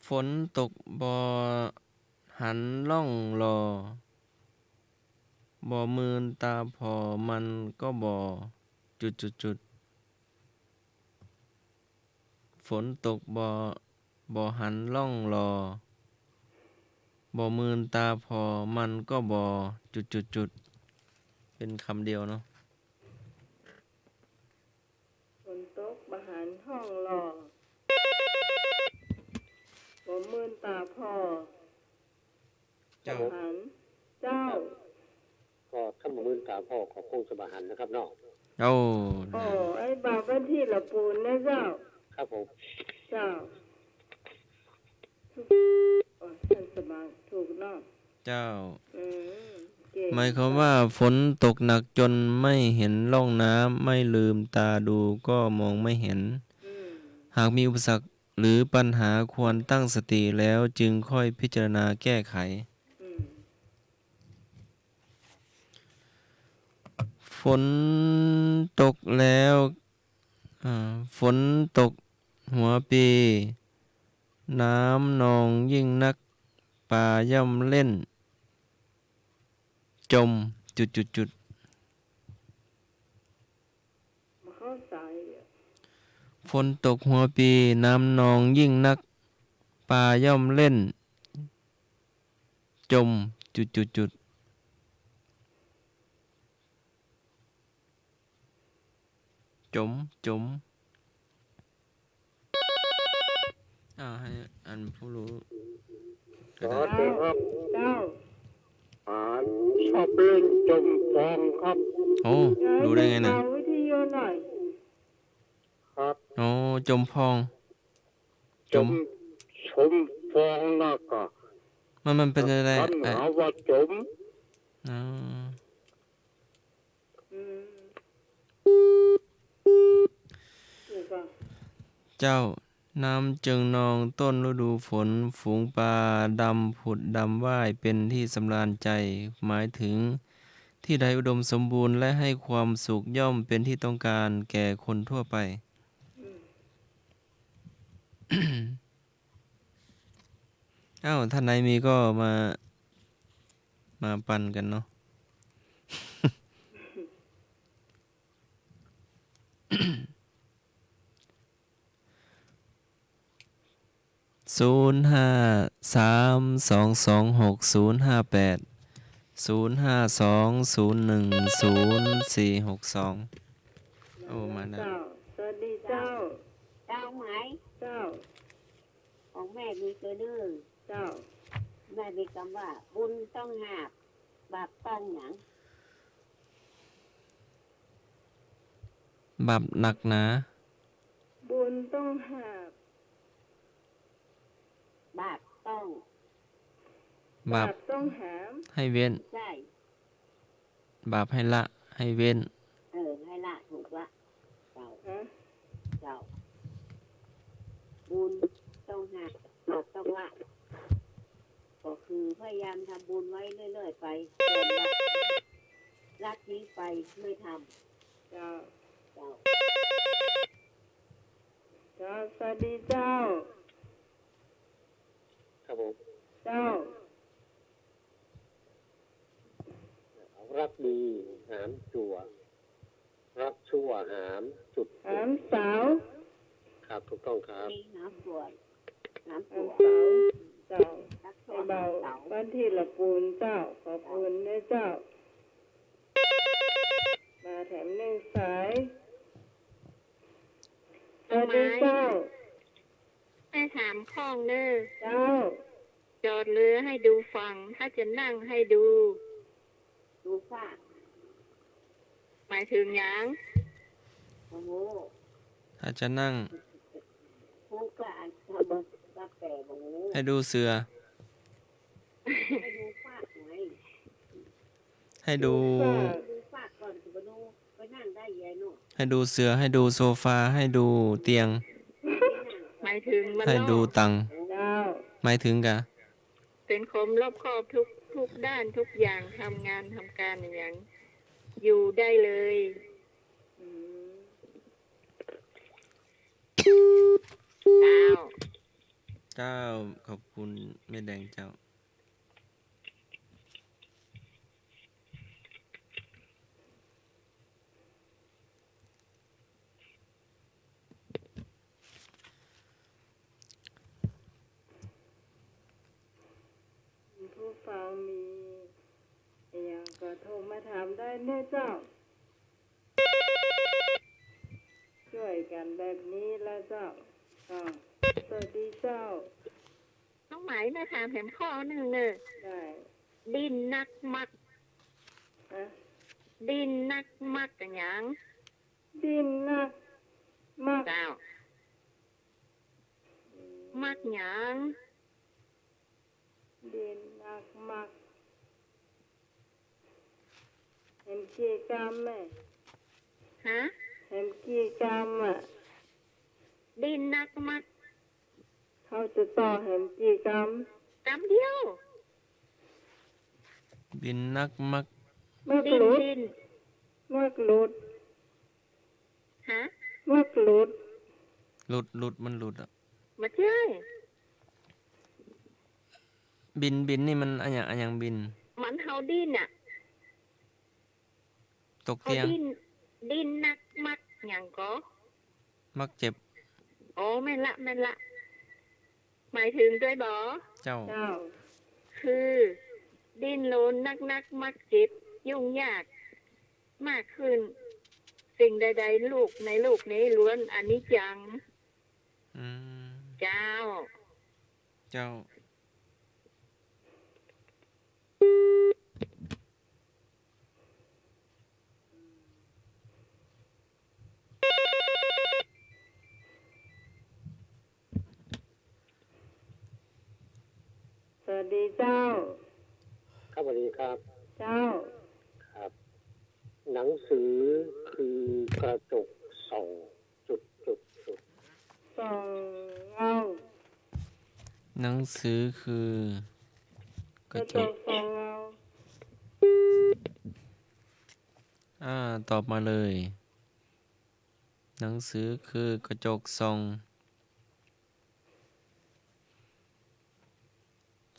ฝนตกบ่หันร่องรอ บ่มืนต๋าผ่อมันก็บ่ จุดจุดจุด ฝนตกบ่ บ่หันร่องรอ บ่มืนต๋าผ่อมันก็บ่ จุดจุดจุด เป็นกำเดียวเนาะ ฝนตกบ่หันร่องรอ บ่มืนต๋าผ่อ เจ้า บ่หัน เจ้า ก็คันบ่มืนต๋าผ่อก็คงจะบ่หันนะครับเนาะ โอ้ โอ้ ไอ้บ่าวบ้านตี้ละปูนนะเจ้า ครับผม เจ้า โอ้ ท่านสมัครถูกเนาะ เจ้า อืม เก่ง หมายความว่าฝนตกหนักจนไม่เห็นร่องน้ำ ไม่ลืมตาดูก็มองไม่เห็น อืม หากมีอุปสรรคหรือปัญหาควรตั้งสติแล้วจึงค่อยพิจารณาแก้ไข อืม ฝนตกแล้ว อ่า ฝนตกหัวปี น้ำนองยิ่งนัก ปลาย่อมเล่น จม จุดจุดจุด บ่เข้าใจ๋อะ ฝนตกหัวปี น้ำนองยิ่งนัก ปลาย่อมเล่น จม จุดจุดจุด จ๋ม จ๋ม อ่า หื้ออันผู้ฮู้ ก็ได้ สวัสดีครับ เจ้า อ่า ชอบเล่นจ๋มฟองครับ โอ้ รู้ได้ไงน่ะ เบาวิทยุหน่อย ครับ โอ้ จ๋มฟอง จ๋ม จ๋ม จ๋มฟองแล้วก็ มัน มันเป๋นจั่งใด คัน เอ่อ หาว่าจ๋ม อ๋อ อืม ถูกอ่ะ เจ้า น้ำจึงนองต้นฤดูฝน ฝูงปลาดำผุดดำว่ายเป็นที่สำราญใจ หมายถึงที่ใดอุดมสมบูรณ์และให้ความสุขย่อมเป็นที่ต้องการแก่คนทั่วไป อืม อ้าว ท่านใดมีก็มา มาปันกั๋นเนาะ ศูนย์ห้าสามสองสองหกศูนย์ห้าแปด ศูนย์ห้าสองศูนย์หนึ่งศูนย์สี่หกสอง โอ้ มาแล้ว เจ้า สวัสดีเจ้า เจ้าไหม เจ้า ของแม่มีตัวหนึ่ง เจ้า แม่มีกำว่า บุญต้องหาบ บาปต้องหยัง บาปหนักหนา บุญต้องหาบ บาปต้อง บาป บาปต้องหาม ให้เว้น ใช่ บาปให้ละ ให้เว้น เออ ให้ละ ถูกละ เจ้า ฮะ เจ้า บุญต้องหาบ บาปต้องละ ก็คือพยายามทำบุญไว้เรื่อยๆ ไป ส่วนละ ละทิ้งไป ไม่ทำ เจ้า เจ้า เจ้า สวัสดีเจ้า ครับผม เจ้า รักดีหามจั่ว รักชั่วหามจุด หามสาว ครับ ถูกต้องครับ มีหามจั่ว หาม หาม จั่ว สาว เจ้า รักชั่ว ไอ้เบา หามสาว บ้านตี้ละปูนเจ้า ขอบคุณนะเจ้า มาแถมหนึ่งสาย สวัสดีเจ้า แม่ถามพ่องเน่อ เจ้า จอดเรือให้ดูฝั่ง ถ้าจะนั่งให้ดู ดูฟาก หมายถึงหยัง บ่ฮู้ ถ้าจะนั่ง ฮู้ก็อ่าน ถ้าบ่ ถ้าแปลบ่ฮู้ ให้ดูเสือ ให้ดูฟากไง ให้ดู ดูฟาก ดูฟากก่อน สิบ่ดู ไปนั่งได้ใหญ่เนาะ ให้ดูเสือ ให้ดูโซฟา ให้ดูเตียง หมายถึงมัน ให้ดูตัง เจ้า หมายถึงกะ เป๋นคนรอบคอบทุก ทุกด้านทุกอย่าง ทำงานทำการอะหยัง อยู่ได้เลย อืม เจ้า เจ้า ขอบคุณแม่แดงเจ้า ผู้ฟังมีอะหยังก็โทรมาถามได้เน่อเจ้า ช่วยกั๋นแบบนี้ละเจ้า อ่า สวัสดีเจ้า น้องไหม แม่ถามแหมข้อนึ่งเน่อ ได้ ดิ้นนักมัก ฮะ ดิ้นนักมักกะหยัง ดิ้นนักมัก เจ้า มักหยัง ดิ้นนักมัก แหมกี่กำแม่ ฮะ แหมกี่กำอะ ดิ้นนักมัก เฮาจะต่อแหมกี่กำ กำเดียว ดิ้นนักมัก มักหลุด ดิ้น มักหลุด ฮะ มักหลุด หลุด หลุด มันหลุดอะ บ่ใจ้ บิน บินนี่มันอะหยัง อะหยังบิน มันเฮาดิ้นอะ ตกเตียง เฮาดิ้น ดิ้นนักมักหยังก่อ มักเจ็บ อ๋อ แม่นละ แม่นละ หมายถึงตวยบ่ เจ้า เจ้า คือ ดิ้นรนนักๆ มักเจ็บ ยุ่งยากมากขึ้น สิ่งใดๆ ลูก ในโลกนี้ล้วนอนิจจัง อืม เจ้า เจ้า สวัสดีเจ้า ครับ สวัสดีครับ เจ้า ครับ หนังสือคือกระจกส่อง จุด จุด จุด ส่องเงา หนังสือคือกระจก กระจกส่องเงา อ่า ตอบมาเลย หนังสือคือกระจกส่อง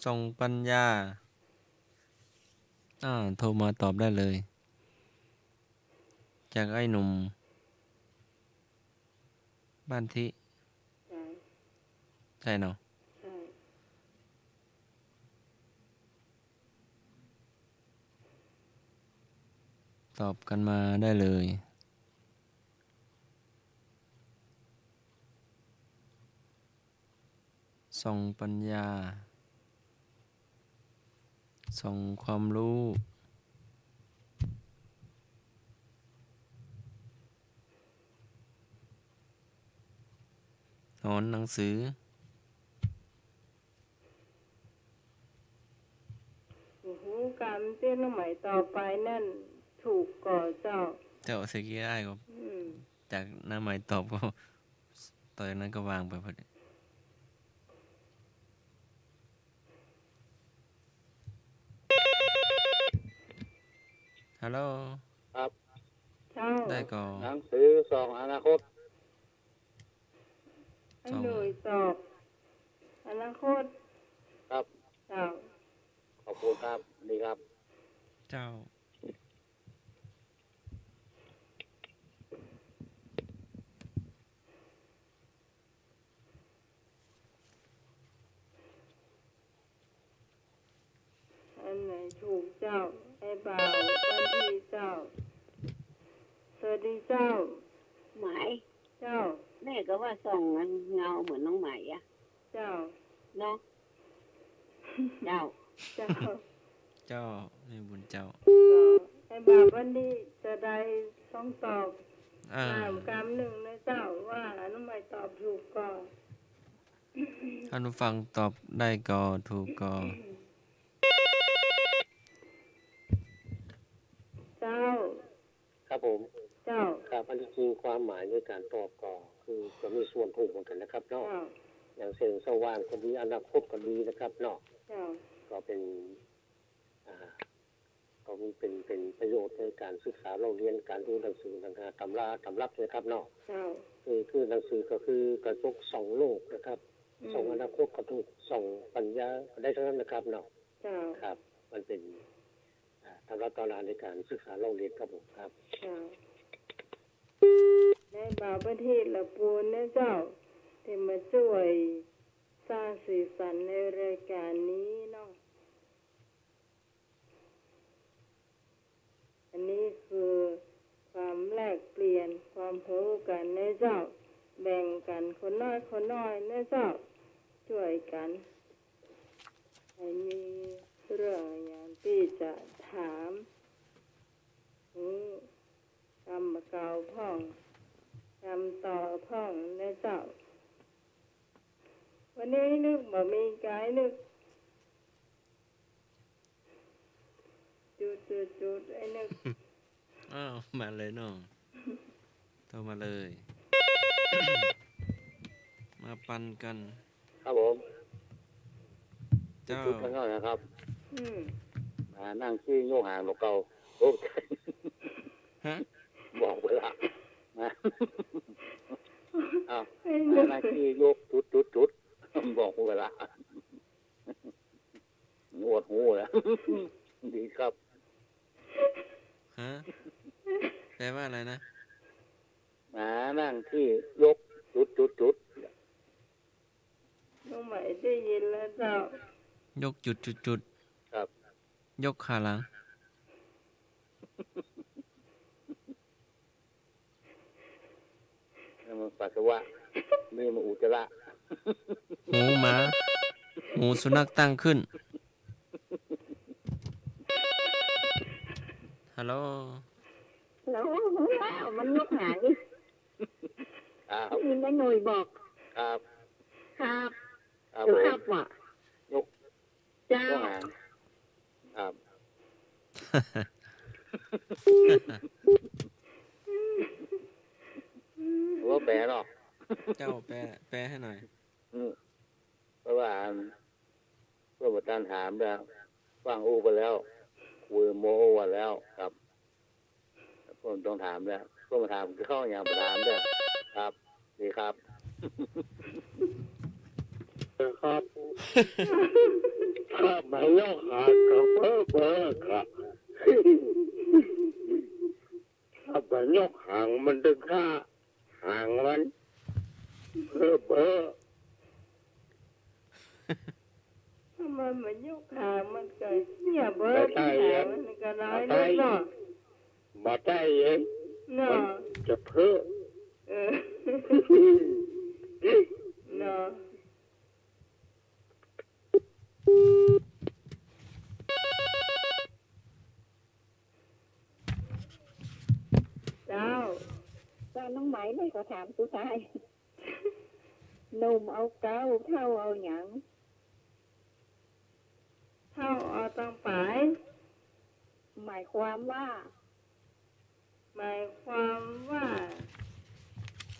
ส่องปัญญา อ่า โทรมาตอบได้เลย จากไอ้หนุ่ม บ้านทิ ใจ้ ใจ้เนาะ ใจ้ ตอบกั๋นมาได้เลย ส่องปัญญา ส่องความฮู้ หอนหนังสือ บ่ฮู้กำ ตี้น้องไหมตอบไปนั้น ถูกก่อเจ้า เจ้า เสียกี้ได้ก็ อืม จากน้าไหมตอบก็ ต่อจากนั้นก็วางไปพอดี ฮัลโหล ครับ เจ้า ได้ก่อ หนังสือส่องอนาคต ไอ้หนุ่ยตอบอนาคต ครับ เจ้า ขอบคุณครับ ดีครับ เจ้า อันไหนถูกเจ้า ไอ้บ่าว บ้านทิเจ้า สวัสดีเจ้า ไหม เจ้า แม่ก็ว่าส่องเงาเหมือนน้องไหมอะ เจ้า เนาะ เจ้า เจ้า เจ้า แม่บุญเจ้า ก็ไอ้บ่าวบัณฑิตจะได้ต้องตอบ อ่า ถามกำนึ่งนะเจ้า ว่าน้องใหม่ตอบถูกก่อ ท่านผู้ฟังตอบได้ก่อ ถูกก่อ เจ้า ครับผม เจ้า ครับ อันที่จริงความหมายในก๋านตอบก็คือจะมีส่วนถูกเหมือนกั๋นนะครับเนาะ เจ้า อย่างเช่น สว่างก็ดี อนาคตก็ดีนะครับเนาะ เจ้า ก็เป๋น อ่า ก็มีเป๋น เป๋นประโยชน์ในก๋านศึกษาเล่าเรียน ก๋านดูหนังสือ หนัง อ่า ตำรา ตำรับนะครับเนาะ เจ้า คือ คือหนังสือก็คือกระจกส่องโลกนะครับ อืม ส่องอนาคตก็ถูก ส่องปัญญาก็ได้ทั้งนั้นนะครับเนาะ เจ้า ครับ มันเป๋น อ่า ตำรับตำราในก๋านศึกษาเล่าเรียนครับผม ครับ เจ้า ในบ่าวบัณฑิตละปูนนะเจ้า ตี้มาจ้วยสร้างสีสันในรายก๋านนี้เนาะ อันนี้คือความแลกเปลี่ยนความฮู้กั๋นนะเจ้า แบ่งกั๋นคนน้อยคนน้อยนะเจ้า จ้วยกั๋น ใผมีเรื่องอะหยังตี้จะถาม หื้อกำเก่าพ่อง กำต่อพ่องนะเจ้า วันนี้ไอ้นึกบ่มีไกด์นึก จุดจุดจุด ไอ้นึก อ้าว มาเลยเนาะ โทรมาเลย มาปันกั๋น ครับผม เจ้า จุดๆ กันหน่อยนะครับ อืม มานั่งขี้ยกหางนกเก้า โอ้ ฮะ บอกเวลา นะ อ้าว ไอ้นึก มานั่งขี้ยกจุดจุดจุด บอกเวลา หนวกหูแล้ว ดีครับ ฮะ แปลว่าอะไรนะ มานั่งขี้ยกจุดจุดจุด น้องใหม่ได้ยินแล้วเจ้า ยกจุดจุดจุด ครับ ยกขาหลัง นี่มันปัสสาวะ นี่มันอุจจาระ หูหมา หูสุนัขตั้งขึ้น ฮัลโหล ฮัลโหล ฮู้แล้ว มันยกหางนี่ ครับ ได้ยินได้หน่วยบอก ครับ ครับ ครับ เดี๋ยว ผม ครับว่ะ ยก เจ้า ยกหาง ครับ ว่าแปลเนาะ เจ้าแปล แปลหื้อหน่อย อืม เพราะว่าอัน เปิ้นบ่ตันถามแล้ว ฟังอู้ไปแล้ว คุยโม้ไปแล้วครับ เปิ้นบ่ต้องถามแล้ว เปิ้นบ่ถาม เข้าหยังบ่ถามแล้ว ครับ ดีครับ ครับ ข้าบ่ยกหางก็เบ้อเบ้อครับ ข้าบ่ยกหางมันตึงข้า หางมัน เบ้อเบ้อ ถ้ามันบ่ยกหางมันก็เหียเบ้อ บ่ใจ้ ตี้หางมันก็น้อย บ่ใจ้ นิดเนาะ บ่ใจ้เอง เนาะ มันจะเพ้อ เออ เนาะ เจ้า เจ้า น้องไหม ไหมขอถามสุดท้าย หนุ่มเอาเก๊า เฒ่าเอาหยัง เฒ่าเอาตังป๋าย หมายความว่า หมายความว่า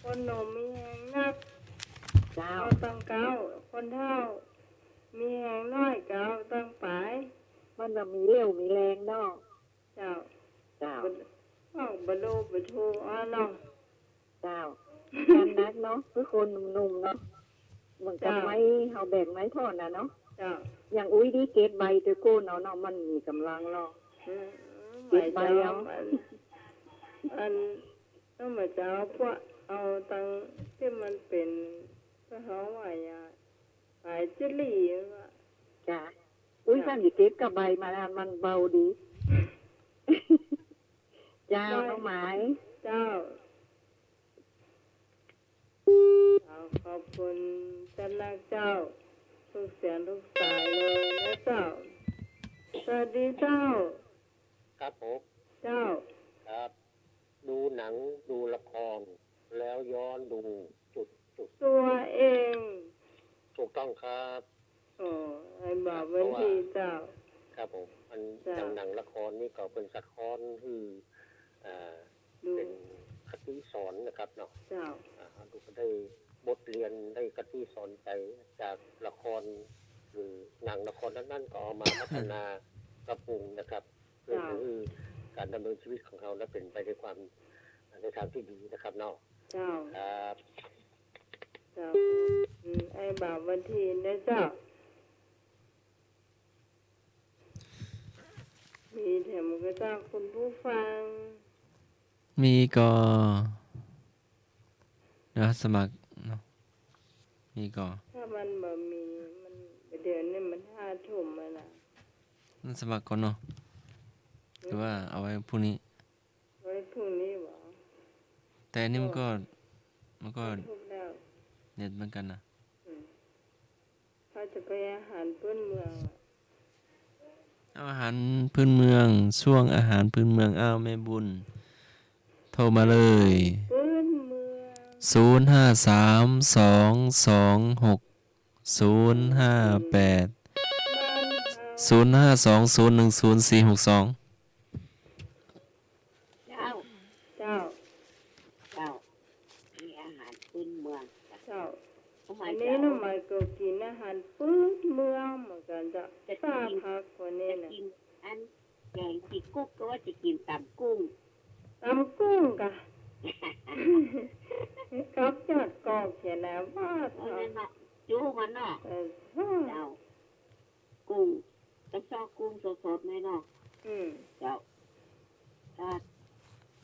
คนหนุ่มมีแฮงนัก เจ้า เอาตังเก๊า คนเฒ่า มีแฮงน้อยก็เอาตังป๋าย มันบ่มีเรี่ยวมีแรงเนาะ เจ้า เจ้า บ่ เว้าบ่ดูบ่ถูกอ้อเนาะ เจ้า งานหนักเนาะ คือคนหนุ่มๆ เนาะ เหมือนกับ เจ้า ไม้ เฮาแบกไม้ท่อนน่ะเนาะ เจ้า อย่างอุ้ยนี่เก็บใบตะโกนเอาเนาะ มันมีกำลังเนาะ อืม เก็บใบเอา อัน อัน ต้องมาเจ้า พวกเอาตังตี้มันเป๋น ก็เฮาว่าอย่า หลายจิหลีว่ะ จ้ะ อุ๊ย จ้ะ คันสิเก็บกับใบมาแล้วมันเบาดี เจ้า ได้ น้องไหม เจ้า ขอบคุณเจ้านักเจ้า ทุกเสียงทุกสายเลยนะเจ้า สวัสดีเจ้า ครับผม เจ้า ครับ ดูหนังดูละคร แล้วย้อนดูจุดจุด ตัวเอง ถูกต้องครับ อ๋อ ไอ้บ่าววันทีเจ้า ครับผม อัน เจ้า อย่างหนังละครนี่ก็เปิ้นสะท้อนหื้อ อ่า ดู เป๋นคติสอนนะครับเนาะ เจ้า อ่า เฮาก็ได้บทเรียน ได้คติสอนใจ๋จากละคร หรือหนังละครนั้นๆ ก็เอามาพัฒนาปรับปรุงนะครับ เพื่อ เจ้า หื้อก๋านดำเนินชีวิตของเฮานั้นเป๋นไปในความ ในทางตี้ดีนะครับเนาะ เจ้า ครับ เจ้า อืม ไอ้บ่าววันทีนะเจ้า มีแถมก็เจ้าคุณผู้ฟัง มีก่อ เดี๋ยวสมัครเนาะ มีก่อ ถ้ามันบ่มี มัน เดี๋ยวนี้มันห้าทุ่มแล้วนะ มันสมัครก่อนเนาะ หรือว่าเอาไว้พรุ่งนี้ ไว้พรุ่งนี้บ่ แต่อันนี้มันก็ ก็ มันก็ มันทุกข์แล้ว เด็ดเหมือนกันนะ อืม เขาจะไปอาหารพื้นเมืองอะ เอาอาหารพื้นเมือง ช่วงอาหารพื้นเมือง อ้าว แม่บุญ โทรมาเลย พื้นเมือง ศูนย์ห้าสาม สองสองหก ศูนย์ห้าแปด บ้านเฮา ศูนย์ห้าสอง ศูนย์หนึ่งศูนย์ สี่หกสอง เจ้า เจ้า เจ้า มีอาหารพื้นเมือง เจ้า น้องไหม อันนี้ เจ้า น้องไหมก็กิ๋นอาหารพื้นเมืองเหมือนกั๋นเจ้า จะกิ๋น ป้าผักวันนี้ จะ นะ กิ๋นอันแกงขี้กุ๊ก ก็ว่าจะกิ๋นต๋ำกุ้ง ต๋ำกุ้งก่ะ กับยอดกอกเสียแล้ว ว่า เออ นั่นน่ะ จู๊มันเนาะ เออ เจ้า กุ้ง กระซอกกุ้งสดๆ เลยเนาะ อืม เจ้า ถ้า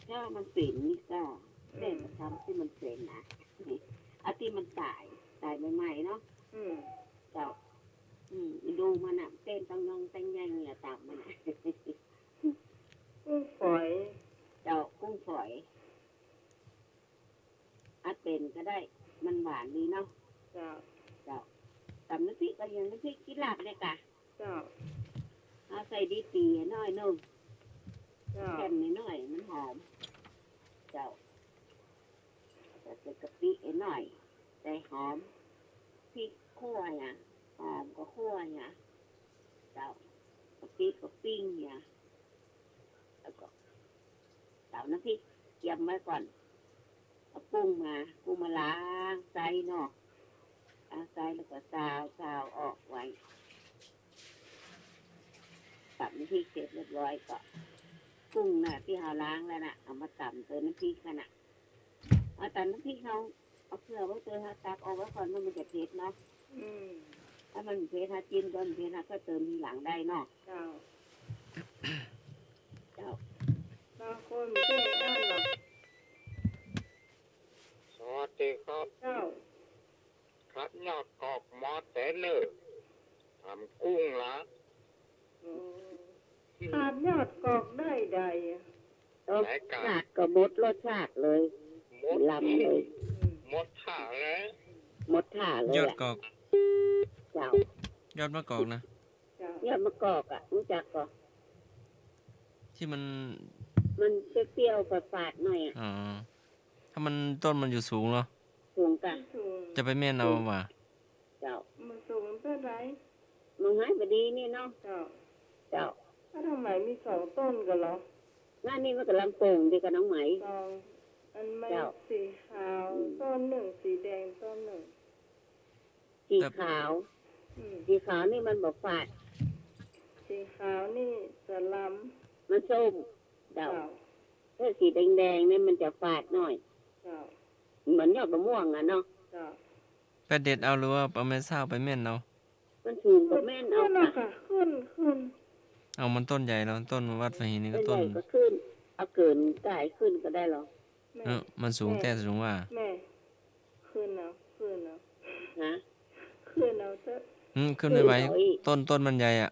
ถ้ามันเป๋นนี่ก็ อืม แม่ก็ทำตี้มันเป๋นนะ เอาตี้มันต๋าย ต๋ายใหม่ๆ เนาะ อืม เจ้า อืม ดูมันน่ะ เต้นตังยองตังแยงเนี่ย ต๋ำมันน่ะ กุ้งฝอย เจ้า กุ้งฝอย อัดเป๋นก็ได้ มันหวานดีเนาะ เจ้า เจ้า ต๋ำน้ำพริกก็อย่างน้ำพริกขี้หลาบเนี่ยกะ เจ้า เอาใส่ดีปี๋หน้อยนึ่ง เจ้า แค่นน้อยๆ มันหอม เจ้า ใส่กะปิหน้อย ใส่หอม พริกขั่วเนี่ย หอมก็ขั่วเนี่ย เจ้า กะปิก็ปิ้งเนี่ย แล้วก็ เจ้า น้ำพริกเตรียมไว้ก่อน เอากุ้งมา กุ้งมาล้างไส้เนาะ ล้างไส้แล้วก็ซาว ซาวออกไว้ ต๋ำน้ำพริกเสร็จเรียบร้อยก็ กุ้งน่ะ ตี้เฮาล้างแล้วน่ะ เอามาต๋ำใส่น้ำพริกหั้นน่ะ เอาต๋ำน้ำพริกเฮา เอาเกลือไว้เติม เฮาตักออกไว้ก่อน มันจะเผ็ดเนาะ อืม ถ้ามันเผ็ด เฮาจิ้มก่อน เผ็ด เฮาก็เติมทีหลังได้เนาะ เจ้า เจ้า บางคนไม่ได้อ่านหรอก สวัสดีครับ เจ้า ครับ ยอดกอกมาแต่เนิ่น ต๋ำกุ้งละ อืม ขาดยอดกอกได้ใดอะ รสชาติก็หมดรสชาติเลย หมด ลำเลย อืม หมดท่าแล้ว หมดท่าเลยอะ ยอดกอก เจ้า ยอดมะกอกนะ เจ้า ยอดมะกอกอะ รู้จักก่อ ที่มัน มันเปรี้ยวๆ ฝาดๆ หน่อยอะ อ๋อ ถ้ามันต้นมันอยู่สูงเหรอ สูงกะ สูง จะไปแม่นเอาหว่า เจ้า มันสูงเต้าใด มันหายบ่ดีนี่เนาะ เจ้า เจ้า ถ้าทางไหนมีสองต้นกั๋นเหรอ นั่นนี่มันก่ำลังโป่งดีกับน้องไหม สอง อันไม้ เจ้า สีขาว อืม ต้นนึ่ง สีแดงต้นนึ่ง สีขาว อืม สีขาวนี่มันบ่ฝาด สีขาวนี่จะลำ มันส้ม เจ้า เจ้า ถ้าสีแดงๆ นี่มันจะฝาดหน่อย เจ้า เหมือนยอดมะม่วงอะเนาะ เจ้า ไปเด็ดเอาหรือว่าเอาไม้เท้าไปแม่นเอา มันสูงก็แม่นเอา ขึ้น ค่ะ ค่ะ ขึ้น ขึ้น เอามันต้นใหญ่แล้ว ต้นวัดฝายหินนี่ก็ต้น ต้นใหญ่ก็ขึ้น เอาเกินก๋ายขึ้นก็ได้เหรอ แม่ เออ มันสูงแต๊สูงว่า แม่ ขึ้นเอา ขึ้นเอา ฮะ ขึ้นเอาเต๊อะ อืม ขึ้นไม่ไหว ขึ้นเอาอีก ต้น ต้นมันใหญ่อะ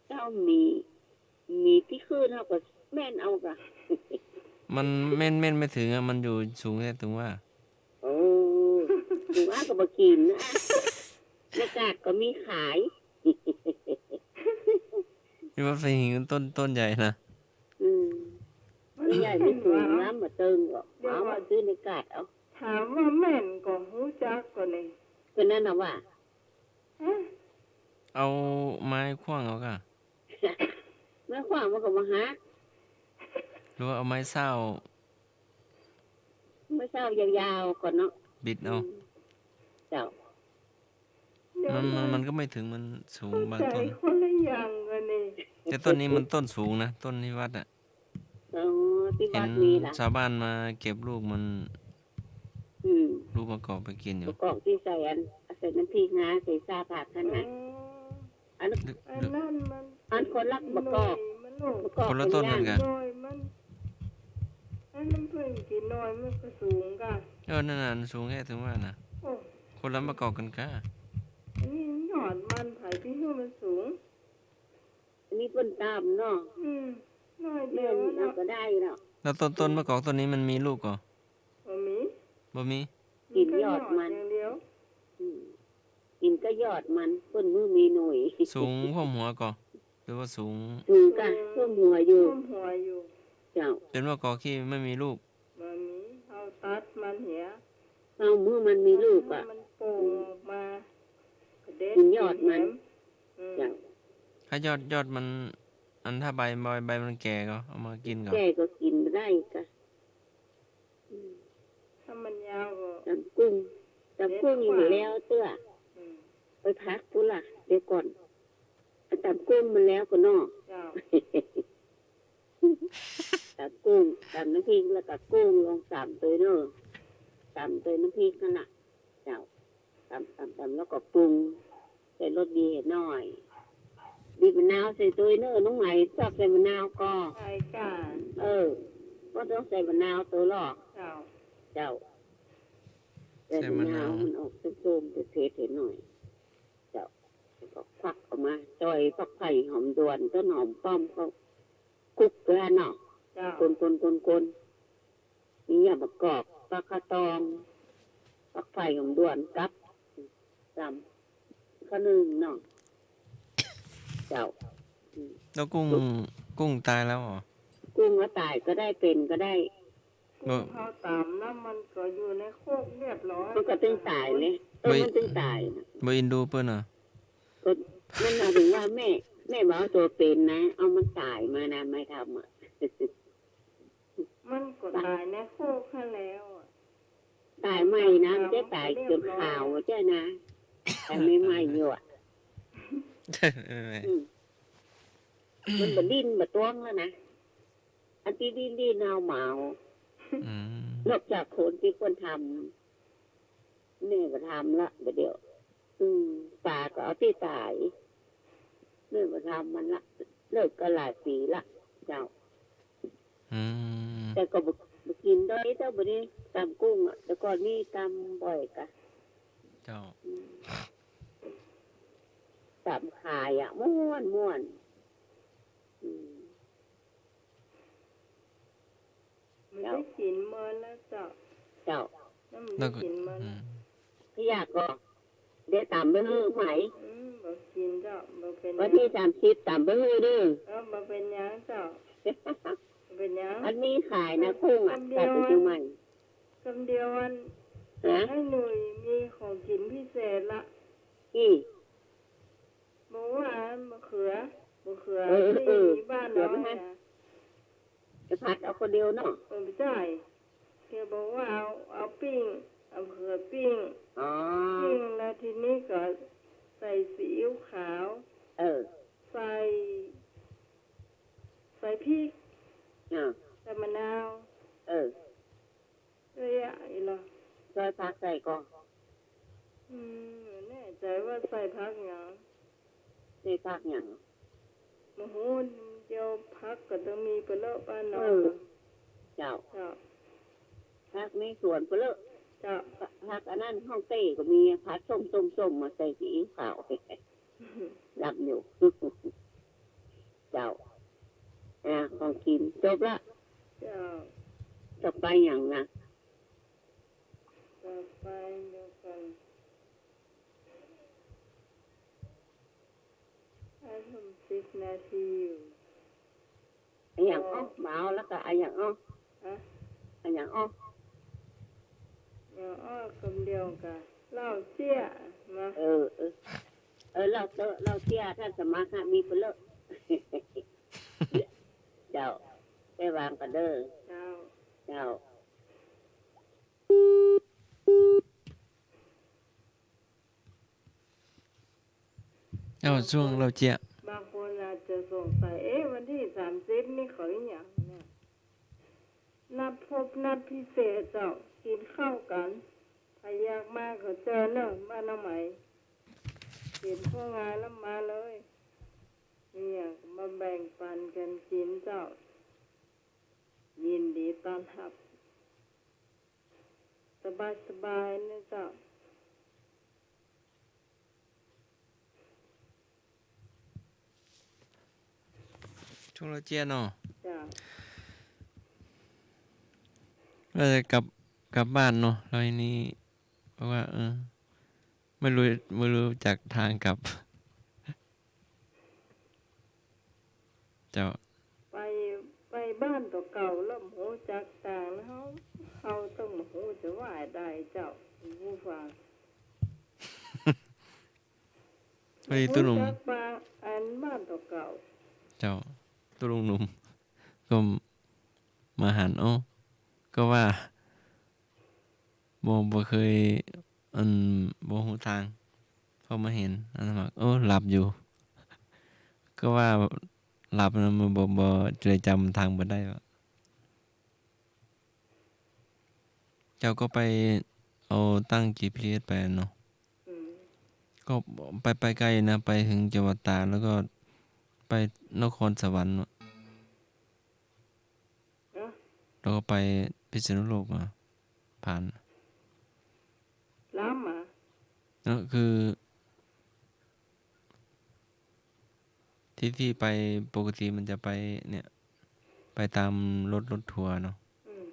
เจ้ามี มีตี้ขึ้นเฮาก็แม่นเอากะ มันแม่น แม่นไม่ถึงอะ มันอยู่สูงแต๊สูงว่า โอ้ สูงอ้าก็บ่กิ๋นนะ ไม่ กาดก็มีขาย ที่วัดไผ่หินต้น ต้นใหญ่นะ อืม ต้นใหญ่ไม่สูงนะ บ่เติงก็ เดี๋ยว เอามาซื้อในกาดเอา ถามว่าแม่นก็ฮู้จักก็นี่ ก็นั่นน่ะว่า ฮะ เอาไม้ขว้างเอาก่ะ ไม้ขว้างมันก็บ่หัก หรือว่าเอาไม้เส้า ไม้เส้ายาวๆก่อนเนาะ บิดเอา อืม เจ้า มัน มัน มันก็ไม่ถึง มันสูงบางต้น เข้าใจ๋คนละอย่างกันนี่ แต่ต้นนี้มันต้นสูงนะ ต้นที่วัดอะ อ๋อ ที่วัดมีล่ะ เห็นชาวบ้านมาเก็บลูกมัน อืม ลูกมะกอกไปกิ๋นอยู่ มะกอกตี้ใส่อัน ใส่น้ำพริกนะ ใส่ซ่าผักหั้นน่ะ อ๋อ อัน อันนั้นมัน อันคนละมะกอก มะกอก คนละต้นกั๋นก่ะ หน่อยมัน อันนั้นเปิ้นกิ๋นหน่อยมันก็สูงก่ะ เออ นั่นน่ะ อันสูงแท้ เถิงว่าน่ะ โอ้ คนละมะกอกกั๋นก่ะ อันนี้ยอดมัน ใผตี้หื้อมันสูง อันนี้เปิ้นต่ำเนาะ อืม หน่อยเดียวเนาะ แม่นเอาก็ได้เนาะ แล้วต้น ต้นมะกอกต้นนี้มันมีลูกก่อ บ่มี บ่มี กิ๋นยอดมัน มันก็ยอดอย่างเดียว อืม กิ๋นก็ยอดมัน เปิ้นหื้อมีหน่วย สูงท่วมหัวก่อ หรือว่าสูง สูงก่ะ ท่วมหัวอยู่ ท่วมหัวอยู่ เจ้า เป๋นมะกอกตี้ไม่มีลูก บ่มี เฮาตัดมันเหีย เฮาหื้อมันมีลูกอะ มันโป่งออกมา กระเด็น กิ๋นยอดมัน แหม อืม เจ้า ถ้ายอด ยอดมัน อันถ้าใบ ใบ ใบมันแก่ก็เอามากิ๋นก่อ แก่ก็กิ๋นได้ก่ะ อืม ถ้ามันยาวก็ ต๋ำกุ้ง ต๋ำกุ้งยังบ่แล้วเตื้อ อืม ไปพักปู้นล่ะ เดี๋ยวก่อน เอาต๋ำกุ้งมันแล้วก่อนเนาะ เจ้า ต๋ำกุ้ง ต๋ำน้ำพริกแล้วก็กุ้งลงต๋ำตวยเนาะ ต๋ำตวยน้ำพริกหั้นน่ะ เจ้า ต๋ำ ต๋ำ ต๋ำแล้วก็ปรุง ใส่รสดีหน่อย บีบมะนาวใส่ตวยเนาะ น้องไหมชอบใส่มะนาวก่อ ใส่จ้า เออ ก็ต้องใส่มะนาวตวยลอ เจ้า เจ้า ใส่มะนาว ใส่มะนาว มันออกส้มๆ เผ็ดๆ หน่อย เจ้า ก็ควักออกมา จ้อยผักไผ่หอมด่วน ต้นหอมป้อมก็คลุกไปหั้นเนาะ เจ้า คนๆๆๆ มีหญ้าบักกอก ผักคะตอง ผักไผ่หอมด่วนกับ ต๋ำข้าวนึ่งเนาะ เจ้า อืม แล้วกุ้ง กุ้งต๋ายแล้วเหรอ กุ้งก็ต๋ายก็ได้ เป๋นก็ได้ บ่ เฮาต๋ำแล้วมันก็อยู่ในโคกเรียบร้อย มันก็ตึงต๋ายเนี่ย เออ บ่ มันตึงต๋ายน่ะ บ่อินดูเปิ้นเหรอ ก็นั่นน่ะ เถิงว่าแม่ แม่บ่เอาตั๋วเป๋นนะ เอามันต๋ายมานะ ไม่ทำอะ มันก็ต๋ายในโคกหั้นแล้วอะ ต๋ายใหม่นะ มันจะต๋ายจ๋นขาวอะ เจ้านะ ต๋ายใหม่ๆ อยู่อะ เออ อืม มันบ่ดิ้นบ่ต้วงแล้วนะ อันตี้ดิ้นๆ เอาหมาว อืม นอกจากคนตี้ควรทำ แม่บ่ทำละ บ่าเดี่ยว อืม ป๋าก็เอาตี้ต๋าย แม่บ่ทำมันละ เลิกก็หลายปี๋ละ เจ้า อืม แต่ก็บ่ บ่กิ๋นดอกเต้อ บ่านี้ต๋ำกุ้งอะ แต่ก่อนนี้ต๋ำบ่อยก่ะ เจ้า อืม ต๋ำขายอะ ม่วนๆ อืม มันได้กิ๋นเมินแล้วเจ้า เจ้า แล้วมันได้กิ๋นเมิน อืม พี่อยากก็ เดี๋ยวต๋ำไปหื้อใหม่ อืม บ่กิ๋นเจ้า บ่เป๋นหยัง วันตี้สามสิบต๋ำไปหื้อเน่อ เออ บ่เป๋นหยังเจ้า บ่เป๋นหยัง อันมีขายนะ กุ้งอะ กำเดียว กลับไปเจียงใหม่ กำเดียวอัน ฮะ ไอ้หนุ่ยมีของกิ๋นพิเศษละ อืม บอกว่าบ่าเขือ บ่าเขือ เออ ตี้ เออ ตี้บ้าน เขือ เฮา มัน เนี่ย จะผัดเอาคนเดียวเนาะ เออ ใจ้ แกบอกว่าเอา เอาปิ้ง เอาบ่าเขือปิ้ง อ๋อ ปิ้งแล้วทีนี้ก็ใส่ซีอิ๊วขาว เออ ใส่ ใส่พริก อ่า ใส่มะนาว เออ เอ้ยอะ อีหล่อ ซอยผักใส่ก่อ อืม บ่แน่ใจ๋ว่าใส่ผักหยัง ใส่ผักหยัง บ่ฮู้ เดี๋ยวผักก็ต้องมีเปาะเลอะบ้านเฮา เออ เจ้า เจ้า ผักในสวนเปาะเลอะ เจ้า ผักอันนั้นฮ่องเต้ก็มี ผัดส้มๆๆ มาใส่ซีอิ๊วขาว ลำอยู่ เจ้า อ่า ของกิ๋นจบละ เจ้า ต่อไปหยังนะ ต่อไปเดี๋ยวก่อน ทุ่มสิบนาทีอยู่ อะหยังอ้อ บ่าว แล้วก็อะหยังอ้อ ฮะ อะหยังอ้อ อะหยังอ้อ กำเดียวกะเหล้าเจี๊ยะมา เออ เออ เออ เหล้าเต๊อะ เหล้าเจี๊ยะ ท่านสมัครฮะ มีไปเลอะ เจ้า ไปวางกันเด้อ เจ้า เจ้า เอ้า ช่วงเหล้าเจี๊ยะ บางคนอาจจะสงสัย เอ๊ะ วันตี้สามสิบนี่เขาอะหยังเนี่ย นัดพบนัดพิเศษเจ้า กิ๋นข้าวกั๋น ใผอยากมาก็เจิญเน่อ บ้านน้องไหม เห็นพวกงานแล้วมาเลย มีอะหยังก็มาแบ่งปั๋นกั๋นกิ๋นเจ้า ยินดีต้อนฮับ สบายๆ เน่อเจ้า ช่วงเหล้าเจี๊ยะเนาะ เจ้า ว่าจะกลับ กลับบ้านเนาะ แล้วทีนี้บอกว่า เออ ไม่รู้ ไม่รู้จักตางกลับ เจ้า ไป ไปบ้านตั๋วเก่าแล้วบ่ฮู้จักตางแล้ว เฮา เฮาต้องบ่ฮู้จะว่าใดเจ้า ผู้ฟัง พอดีตุ๊ลุง บ่ฮู้จักบ้าน อันบ้านตั๋วเก่า เจ้า ตุ๊ลุงหนุ่ม ก็มาหัน โอ้ ก็ว่า บ่ บ่เกย อัน บ่ฮู้ตาง พอมาหัน อันนั้นว่า โอ้ หลับอยู่ ก็ว่าหลับนะ มันบ่ บ่ จะจำตางบ่ได้วะ เจ้าก็ไปเอาตั้งจีพีเอสไปเนาะ อืม ก็ไป ไปไกลนะ ไปเถิงจังหวัดตาก แล้วก็ไปนครสวรรค์ เอ้อ แล้วก็ไปพิษณุโลกมา ผ่าน ล้ำอะ ก็คือ ตี้ ตี้ไปปกติมันจะไปเนี่ย ไปตามรถ รถทัวร์เนาะ อืม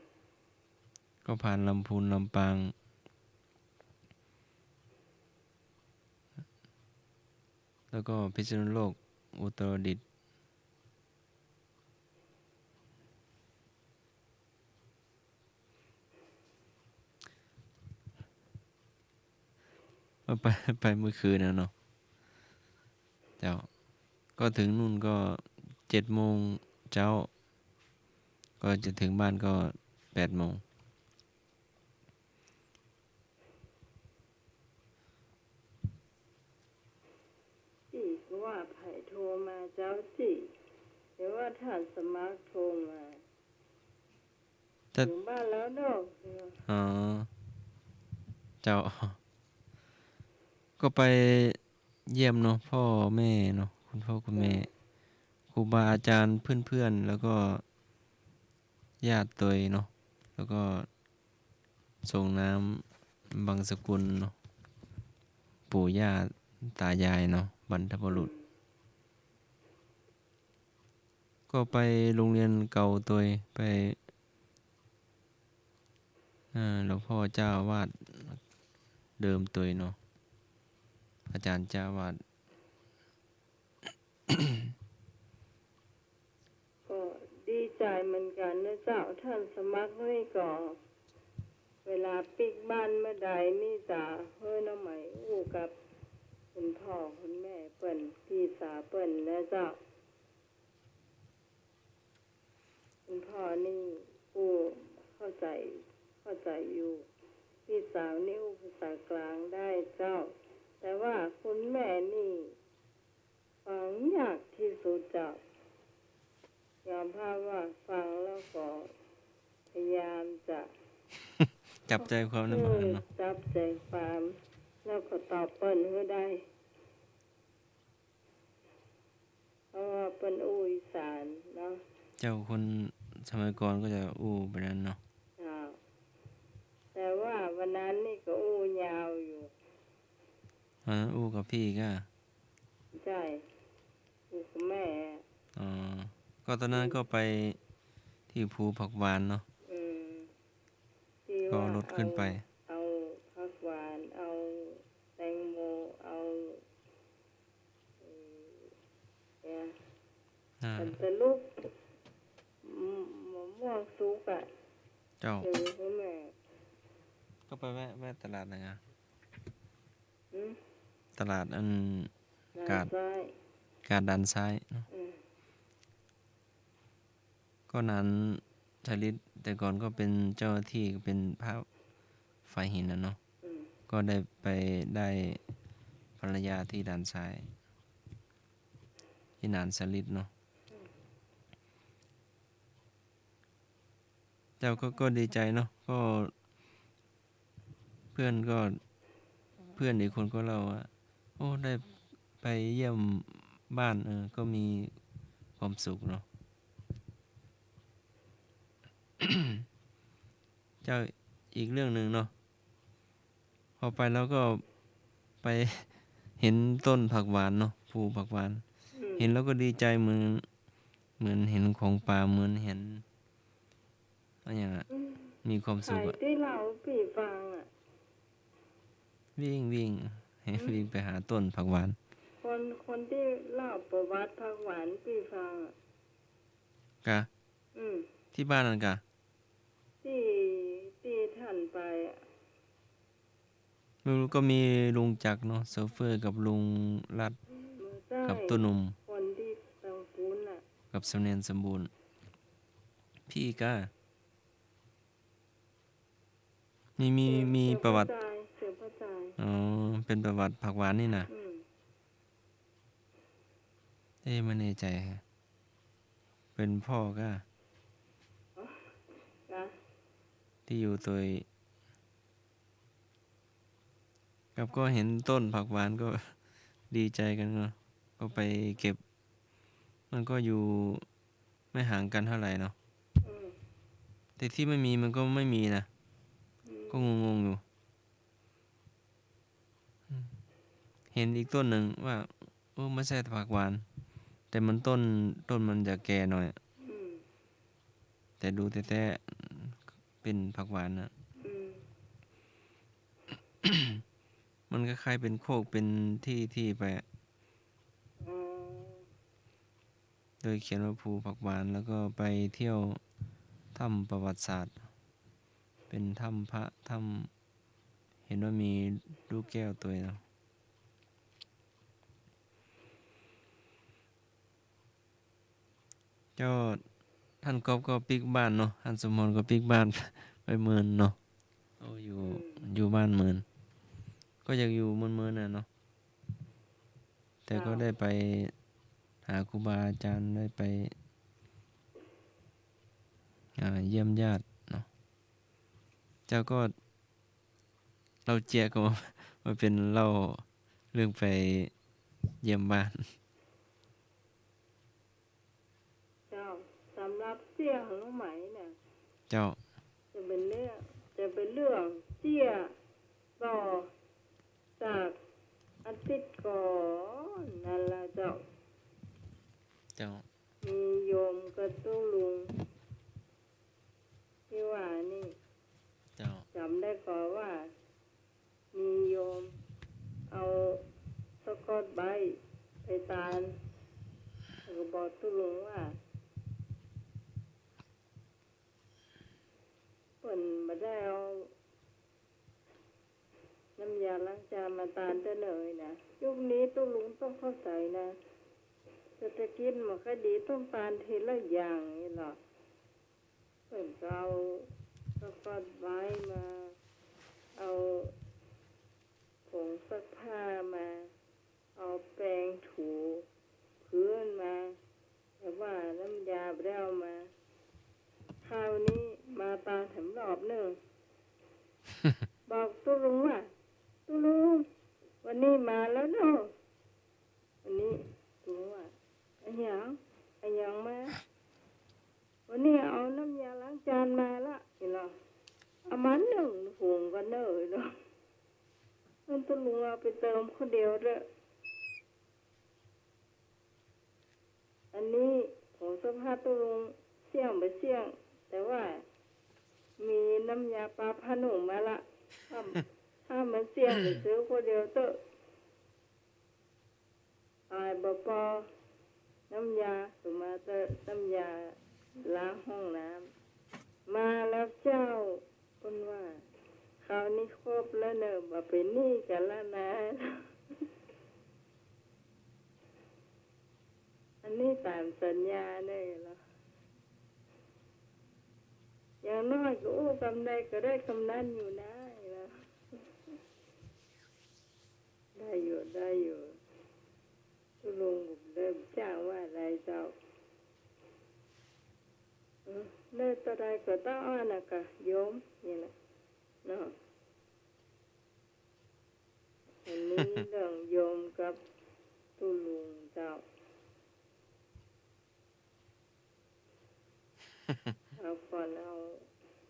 ก็ผ่านลำพูน ลำปาง แล้วก็พิษณุโลก อุตรดิตถ์ ไป ไปเมื่อคืนนะเนาะ เจ้า ก็เถิงนู่นก็เจ็ดโมงเจ๊า ก็จะเถิงบ้านก็แปดโมง ตี้ก็ว่าใผโทรมาเจ๊าตี้ หรือว่าท่านสมัครโทรมา จะ เถิงบ้านแล้วเนาะ อ๋อ เจ้า ก็ไปเยี่ยมเนาะ พ่อแม่เนาะ คุณพ่อคุณแม่ เจ้า ครูบาอาจารย์ เพื่อนๆ แล้วก็ญาติตวยเนาะ แล้วก็ส่งน้ำบังสุกุลเนาะ ปู่ย่าตายายเนาะ บรรพบุรุษ ก็ไปโรงเรียนเก่าตวย ไป เอ่อ หลวงพ่อเจ้าอาวาสเดิมตวยเนาะ อาจารย์เจ้าอาวาส ก็ดีใจ๋เหมือนกั๋นนะเจ้า ท่านสมัครนี่ก็ เวลาปิ๊กบ้านเมื่อใดนี่จะหื้อน้องไหมอู้กับคุณพ่อคุณแม่เปิ้น ปี้สาวเปิ้นนะเจ้า คุณพ่อนี่อู้เข้าใจ๋ เข้าใจ๋อยู่ ปี้สาวนี่อู้ภาษากลางได้เจ้า แต่ว่าคุณแม่นี่ฟังยากตี้สุดเจ้า ยอมฮับว่าฟังแล้วก็พยายามจะ จับใจ๋ความลำบากเนาะ เออ จับใจ๋ความ แล้วก็ตอบเปิ้นหื้อได้ เพราะว่าเปิ้นอู้อีสานเนาะ เจ้า คนสมัยก่อนก็จะอู้แบบนั้นเนาะ เจ้า แต่ว่าวันนั้นนี่ก็อู้ยาวอยู่ วันนั้นอู้กับปี้ก้า ใจ้ อู้กับแม่ อ๋อ ก็ตอนนั้นก็ไปตี้ภูผักหวานเนาะ อืม ตี้ว่า ก็เอารถขึ้นไป เอาผักหวาน เอาแตงโม เอา เอ่อ อ่า ขันตะลุก อืม มะม่วงสุกอะ เจ้า เออ ก็แม่ ก็ไปแวะ แวะตลาดไหนอะ อืม ตลาดอัน ด่าน กาด ซ้าย กาดด่านซ้ายเนาะ อืม ก็หนานสลิด แต่ก่อนก็เป็นเจ้าหน้าที่ ก็เป็นพระฝ่ายหินน่ะเนาะ อืม ก็ได้ไปได้ภรรยาที่ด่านซ้าย ที่หนานสลิดเนาะ อืม เจ้าก็ ก็ดีใจเนาะ ก็ เพื่อนก็ เพื่อนอีกคนก็เล่าว่า โอ้ ได้ไปเยี่ยมบ้าน เออ ก็มีความสุขเนาะ เจ้า อีกเรื่องหนึ่งเนาะ พอไปแล้วก็ไปเห็นต้นผักหวานเนาะ ภูผักหวาน อืม เห็นแล้วก็ดีใจเหมือน เหมือนเห็นของป่า เหมือนเห็น อะหยังอะ อืม มีความสุขอะ ใผตี้เล่าปี้ฟังอะ วิ่ง วิ่ง อืม วิ่งไปหาต้นผักหวาน คน คนตี้เล่าประวัติผักหวานปี้ฟังอะ กะ อืม ที่บ้านนั่นกะ ตี้ ตี้ต้านไปอะ ลุงก็มีลุงจักรเนาะ โชเฟอร์กับลุงรัฐ อืม กับตู้หนุ่ม คนตี้ตังปูนน่ะ กับสำเนียงสมบูรณ์ ปี้กะ มี มี เสือ มีประวัติ เสือพระจาย เสือพระจาย อ๋อ เป็นประวัติผักหวานนี่นะ อืม เอ๊ะ ไม่แน่ใจฮะ เป็นพ่อกะ อ๋อ กะ ตี้อยู่ตวย ครับ ก็เห็นต้นผักหวานก็ดีใจกั๋นเนาะ ก็ไปเก็บ มันก็อยู่ไม่ห่างกั๋นเท่าไหร่เนาะ อืม แต่ตี้ไม่มีมันก็ไม่มีนะ อืม ก็งงๆ อยู่ อืม เห็นอีกต้นหนึ่งว่า โอ้ ไม่ใช่ผักหวาน แต่มันต้น ต้นมันจะแก่หน่อย อืม แต่ดูแต๊ๆ เป๋นผักหวานน่ะ อืม มันคล้ายๆ เป๋นโคก เป๋นตี้ๆ ไปอะ อ๋อ โดยเขียนว่าภูผักหวาน แล้วก็ไปเที่ยวถ้ำประวัติศาสตร์ เป๋นถ้ำพระ ถ้ำ เห็นว่ามีลูกแก้วตวยเนาะ เจ้า ต้านก๊อฟก็ปิ๊กบ้านเนาะ ต้านสมพรก็ปิ๊กบ้าน ไปเมินเนาะ โอ้ อยู่ อืม อยู่บ้านเมิน ก็อยากอยู่เมินๆ น่ะเนาะ แต่ก็ เจ้า ได้ไปหาครูบาอาจารย์ ได้ไป อ่า เยี่ยมญาติเนาะ เจ้า ก็ เล่าเจี๊ยะก็มาเป๋นเล่าเรื่องไปเยี่ยมบ้าน เจ้า สำหรับเสี้ยของลูกไหมเนี่ย เจ้า จะเป๋นเรื่อง จะเป๋นเรื่องเสี้ยต่อจากอาทิตย์ก่อนนั่นละเจ้า เจ้า มีโยมกับตุ๊ลุงตี้ว่านี่ เจ้า จ๋ำได้ก่อว่า มีโยมเอาสะกอตไบรท์ไปตาน แล้วก็บอกตุ๊ลุงว่า เปิ้นบ่ได้เอาน้ำยาล้างจานมาตานเตื้อเน่อนะ ยุคนี้ตุ๊ลุงต้องเข้าใจ๋นะ เศรษฐกิจบ่ค่อยดี ต้องตานทีละอย่างนี่เนาะ เปิ้นก็เอาสะกอตไบรท์มา เอาผงซักผ้ามา เอาแปรงถูพื้นมา แต่ว่าน้ำยาบ่ได้เอามา คราวนี้มาตานแถมรอบนึ่ง บอกตุ๊ลุงว่า ตุ๊ลุง วันนี้มาแล้วเนาะ วันนี้ตุ๊ลุงว่า อะหยัง อะหยังมา วันนี้เอาน้ำยาล้างจานมาละ นี่เนาะ เอามานึ่งหุงก่อนเน่อ เนาะ มันตุ๊ลุงเอาไปเติมคนเดียวเด้อ อันนี้ผงซักผ้าตุ๊ลุงเสี้ยงบ่เสี้ยง แต่ว่ามีน้ำยาปาผ้านุ่มมาละ ถ้า ถ้ามันเสี้ยงไปซื้อคนเดียวเต๊อะ อายบ่ปอ น้ำยา ก็มาเต๊อะ น้ำยาล้างห้องน้ำ มาแล้วเจ้า เปิ้นว่า คราวนี้ครบแล้วเน่อ บ่เป๋นหนี้กั๋นแล้วนะ อันนี้ต๋ามสัญญาเน่อเหรอ อย่างน้อยก็อู้กำใดก็ได้กำนั้นอยู่นะ ได้อยู่ ได้อยู่ ตุ๊ลุงบ่ได้จ้างว่าอะไรเจ้า เออ ได้เต้าใดก็เต้าอั้นน่ะก่ะ โยม นี่แหละ เนาะ อันนี้เรื่องโยมกับตุ๊ลุงเจ้า เอาก่อน เอา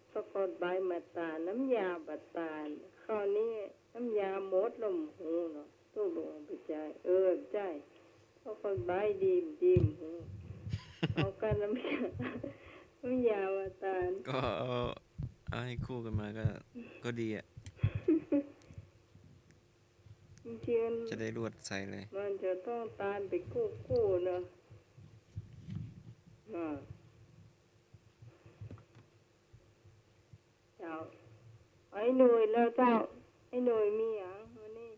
ผ้าก๊อซใบมาตาน น้ำยาบ่ตาน คราวนี้น้ำยาหมดแล้ว บ่ฮู้เนาะ ตุ๊ลุงไปใจ๊ เออ ใจ๊ ผ้าก๊อซใบดีบ่ดี บ่ฮู้ เอากั๋นน้ำยา น้ำยามาตาน ก็เอา เอาให้คู่กั๋นมาก็ ก็ดีอะ จริงๆ จะได้ลวดใสเลย มันจะต้องตานไปกู้ๆ เนาะ อ่า เจ้า ไอ้หนุ่ยแล้วเจ้า ไอ้หนุ่ยมีหยังมื้อนี้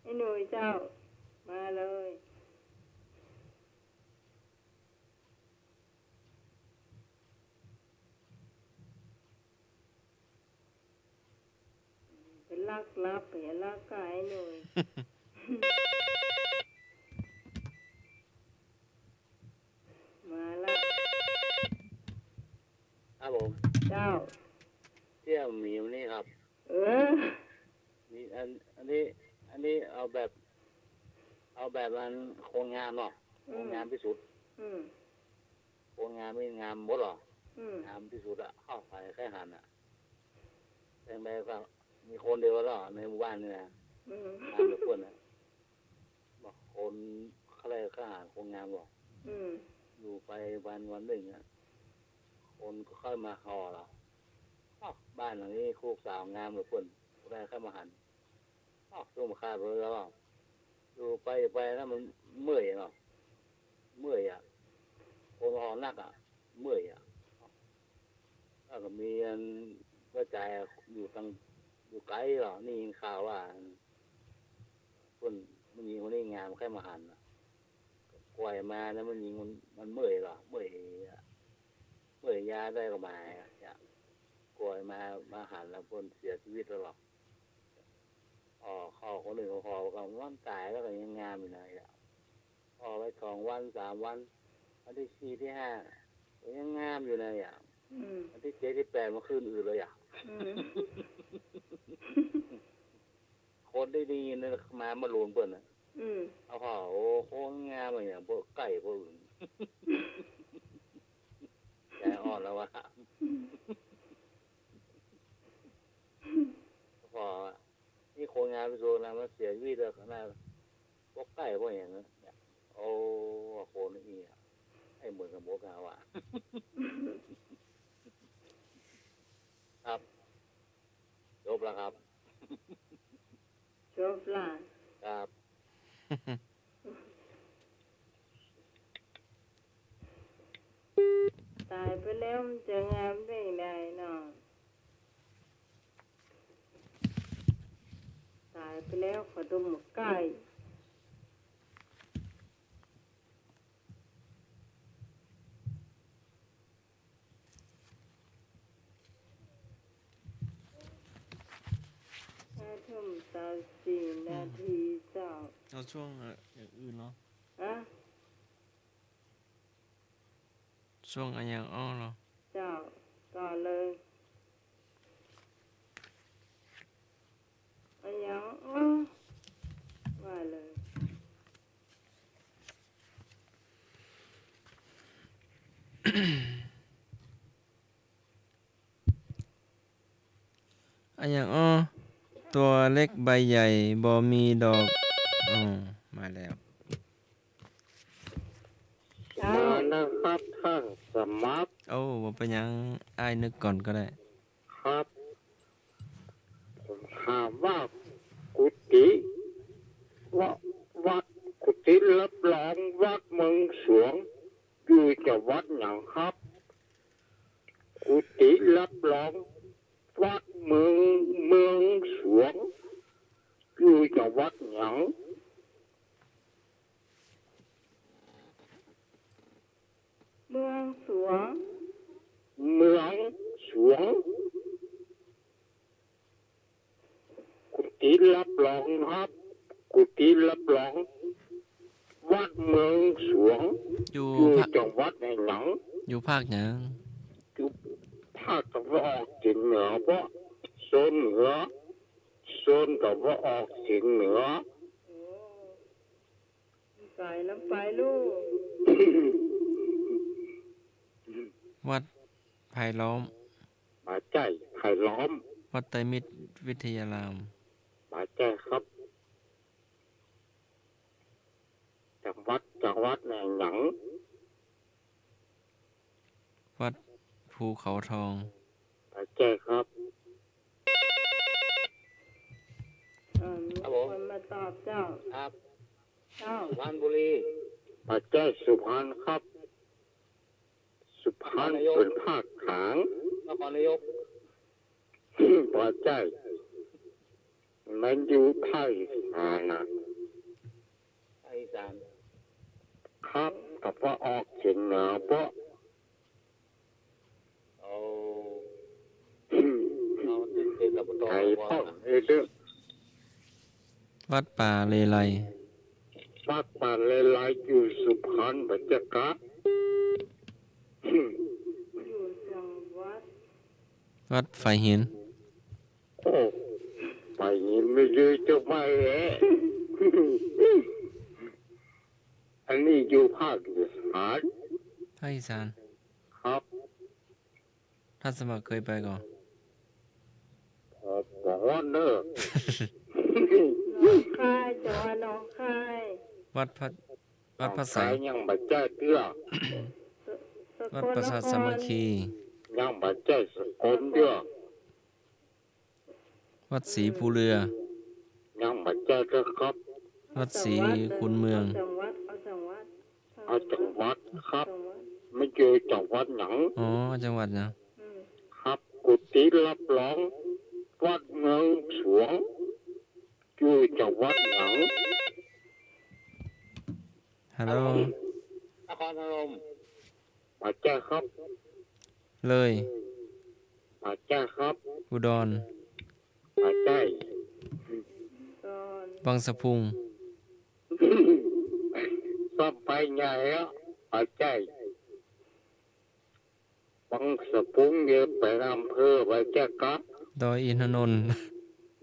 ไอ้หนุ่ยเจ้า มาเลย ไปลักหลับ ไปลักกายหน่อย มาละ ครับผม เจ้า เตี้ยหมีวันนี้ครับ เออ นี่อัน อันนี้ อันนี้เอาแบบ เอาแบบอันคนงามเนาะ อืม คนงามที่สุด อืม คนงามนี่งามหมดเหรอ อืม งามที่สุดอะ เข้าไปใค่หันอะ แตงใดก็มีคนเดียวแล้วในหมู่บ้านนี่นะ อืม งามเหลือเฟื่อนอะ บอกคนเขาเรียกใค่หันคนงามบอก อืม อยู่ไปวันวันหนึ่งอะ คนก็เข้ามาห่อเรา อ้าว บ้านหลังนี้ลูกสาวงามเหลือเฟื่อน ผู้ใดเข้ามาหัน อ้าว ซุ่มข้าไปแล้ว อยู่ไปไปแล้วมันเมื่อยเนาะ เมื่อยอะ คนห่อนักอะ เมื่อยอะ แล้วก็มีอันว่าจ่ายอยู่ตัง อยู่ไกลเหรอ นี่ยินข่าวว่า เปิ้น มันยิงคนนี้งามใค่มาหันน่ะ ก่อยมานะ มันยิงมัน มันเมื่อยเหรอ เมื่อยอะ เมื่อยยาได้ก็มาอะ ก่อยมา มาหันแล้วเปิ้นเสียชีวิตแล้วเหรอ อ๋อ เขาคนอื่นเขาห่อก็มันต๋ายแล้วก็ยังงามอยู่นะ ห่อไปสองวันสามวัน วันที่สี่ที่ห้าก็ยังงามอยู่นะอ่ะ อืม วันที่เจ็ดที่แปดมันขึ้นอืดเลยอ่ะ อืม คนได้ดีนะ มา มาหลวงเปิ้นน่ะ อืม เอาห่อ โอ้ โคตรงามเลยเนี่ย พวกไก่พวกอื่น ใจอ่อนแล้ววะ ห่อ นี่คนงามที่สุดนะ มันเสียชีวิตแล้วนะ พวกไก่พวกอย่างเงี้ย โอ้ คนนี้อะ ไอ้เหมือนกับหมดแล้วอะ ครับ จบแล้วครับ จบละ ครับ ต๋ายไปแล้วมันจะงามได้ไงเนาะ ต๋ายไปแล้วเขาดมไก่ ห้าทุ่มสามสิบสี่นาทีเจ้า เอาช่วง เอ่อ อย่างอื่นเนาะ อะ ช่วงอะหยังอ้อเหรอ เจ้า ต่อเลย อะหยังอ้อ ว่าเลย อะหยังอ้อ ตั๋วเล็กใบใหญ่ บ่มีดอก อืม มาแล้ว มาแล้วครับท่านสมัคร โอ้ บ่เป๋นหยัง อ้ายนึกก่อนก็ได้ ครับ ผมถามว่า ฏิรับรองวัดเมืองสวง อยู่จังหวัดหยังครับ กุฏิรับรองวัดเมือง เมืองสวง อยู่จังหวัดหยัง เมืองสวง เมืองสวง กุฏิรับรองครับ กุฏิรับรอง วัดเมืองสวง อยู่ อยู่ ภาค จังหวัดไหนหยัง อยู่ภาคหยัง อยู่ภาคตะวันออกเฉียงเหนือเปาะ โซนเหนือ โซนตะวันออกเฉียงเหนือ โอ้ สายลำปายลูก วัดไผ่ล้อม บ่ใจ้ ไผ่ล้อม วัดไตรมิตรวิทยาราม บ่ใจ้ครับ จังหวัด จังหวัดไหนหยัง วัดภูเขาทอง บ่ใจ้ครับ เอ่อ มี ครับผม คนมาตอบเจ้า ครับ เจ้า สุพรรณบุรี บ่ใจ้สุพรรณครับ สุพรรณ นครนายก เป๋นภาคกลาง นครนายก บ่ใจ้ มันอยู่ภาคอีสานน่ะ ภาคอีสาน ครับ ตะวันออกเฉียงเหนือเปาะ โอ้ เอาที่เขตอบต ไผ่ป้อง เออ เด้อ วัดป่าเลไล วัดป่าเลไลอยู่สุพรรณบ่ใจ้กะ อยู่จังหวัด วัดฝายหิน โอ้ ฝายหินไม่ใจ้เจ้าแม่เอ๋ย อันนี้อยู่ภาคอีสาน ภาคอีสาน ครับ ท่านสมัครเคยไปก่อ ผมบอกว่าเนอะ หนองคาย จังหวัดหนองคาย วัดพระ วัดพระไสย หนองคายยังบ่ใจ้เตื้อ ส- วัดประชาสามัคคี ยังบ่ใจ้สกลเตื้อ วัดศรีภูเรือ ยังบ่ใจ้เตื้อครับ วัดศรีคูนเมือง เอาจังหวัด เอาจังหวัด เอาจังหวัดครับ จังหวัด ไม่ใจ้จังหวัดหยัง อ๋อ จังหวัดหยัง อืม ครับ กุฏิรับรองวัดเมืองสวง อยู่จังหวัดหยัง ฮัลโหล นครพนม บ่ใจ้ครับ เลย บ่ใจ้ครับ อุดร บ่ใจ้ วังสะพุง ซ้ำไปใหญ่แล้ว บ่ใจ้ วังสะพุงเนี่ยเป๋นอำเภอ บ่ใจ้กะ ดอยอินทนนท์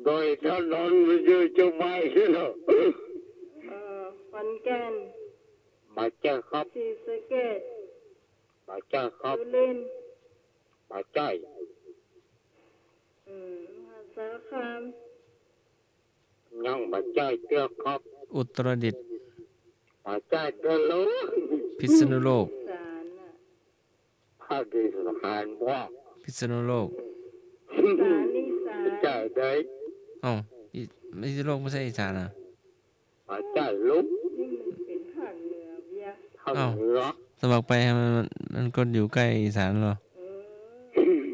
ดอยอินทนนท์ไม่ใจ้เจียงใหม่เหรอ เอ่อ ขอนแก่น บ่ใจ้ครับ ศรีสะเกษ บ่ใจ้ครับ สุรินทร์ บ่ใจ้ อืม มหาสารคาม ยังบ่ใจ้เตื้อครับ อุตรดิตถ์ บ่ใจ้เตื้อเลย พิษณุโลก อีสานน่ะ ภาคอีสานบ่ พิษณุโลก อีสาน อีสาน บ่ใจ้ได้ เอ้า อี- พิษณุโลกไม่ใช่อีสานเหรอ บ่ใจ้ลูก นี่มันเป๋นภาคเหนือเวีย ภาคเหนือ เอ้า สมัครไปมัน มันก็อยู่ใกล้อีสานเหรอ เออ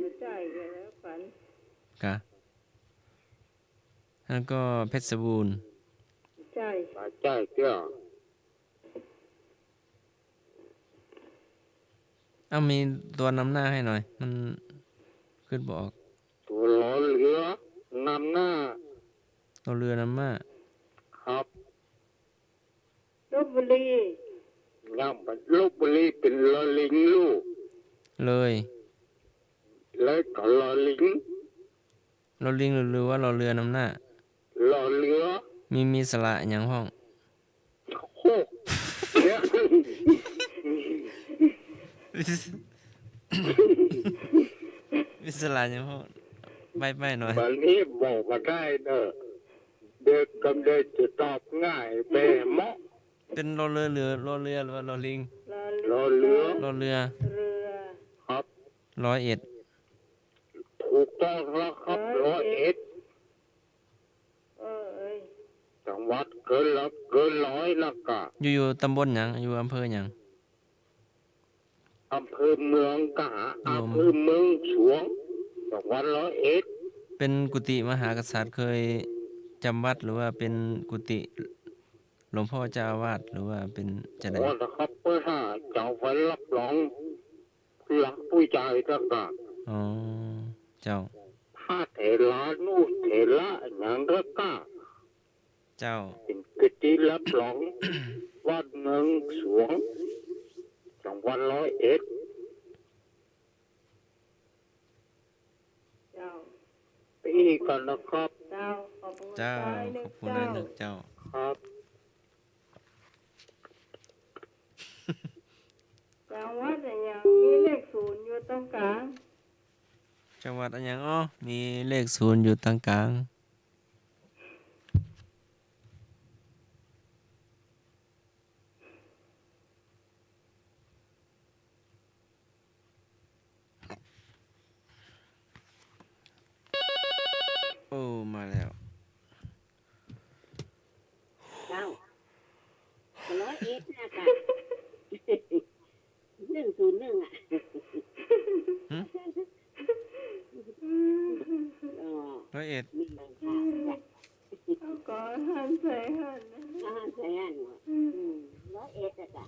บ่ใจ้ก็แล้วกั๋น กะ แล้วก็เพชรบูรณ์ ใจ้ บ่ใจ้เตื้อ เอ้า มีตัวนำหน้าให้หน่อย มันขึ้นบ่ออก ตั๋วรอเรือนำหน้า รอเรือนำหน้า ครับ ลพบุรี ยังบ่ ลพบุรีเป๋นลอลิงลูก เลย เลยก็ลอลิง ลอลิงหรือว่ารอเรือนำหน้า รอเรือ มี มีสระหยังพ่อง โอ้ มีสระหยังพ่อง ใบ้ๆ หน่อย บัดนี้บอกบ่ได้เนอะ เดี๋ยวกำเดินจะตอบง่ายไปเนาะ เป๋นรอเรือหรือรอเรือหรือว่ารอลิง รอเรือ รอเรือ เรือ ครับ ร้อยเอ็ด ถูกต้องแล้วครับ ร้อยเอ็ด ร้อยเอ็ด เออ เอ้ย จัง วัดเกินละ เกินร้อยนะกะ อยู่ อยู่ตำบลหยัง อยู่อำเภอหยัง อำเภอเมืองกะ อยู่ อำเภอเมืองฉวง จังหวัดร้อยเอ็ด เป็นกุฏิมหากษัตริย์เคยจำวัด หรือว่าเป็นกุฏิหลวงพ่อเจ้าอาวาส หรือว่าเป็นจะใด โอ้ นะครับ เปิ้นหาเจ้าไปรับรอง หลักผู้ใหญ่ต่างหาก อ๋อ เจ้า พระเถรานุเถระหยังก็กล้า เจ้า เป็นกิตติรับรอง วัดเมืองฉวง จังหวัดร้อยเอ็ด เจ้า ไปอีกก่อนนะครับ เจ้า ขอบคุณ เจ้า เจ้า ขอบคุณนะนึกเจ้า ครับ จังหวัดอะหยัง มีเลขศูนย์อยู่ตรงกลาง จังหวัดอะหยัง อ๋อ มีเลขศูนย์อยู่ตรงกลาง โอ้ มาแล้ว เจ้า ร้อยเอ็ดนะกะ หนึ่งศูนย์หนึ่งอะ หึ อ๋อ ร้อยเอ็ด มีหลังคาจ้ะ เอาก่อนหันใส่หันนะ อาหารใส่หันว่ะ อืม ร้อยเอ็ดอะจ้ะ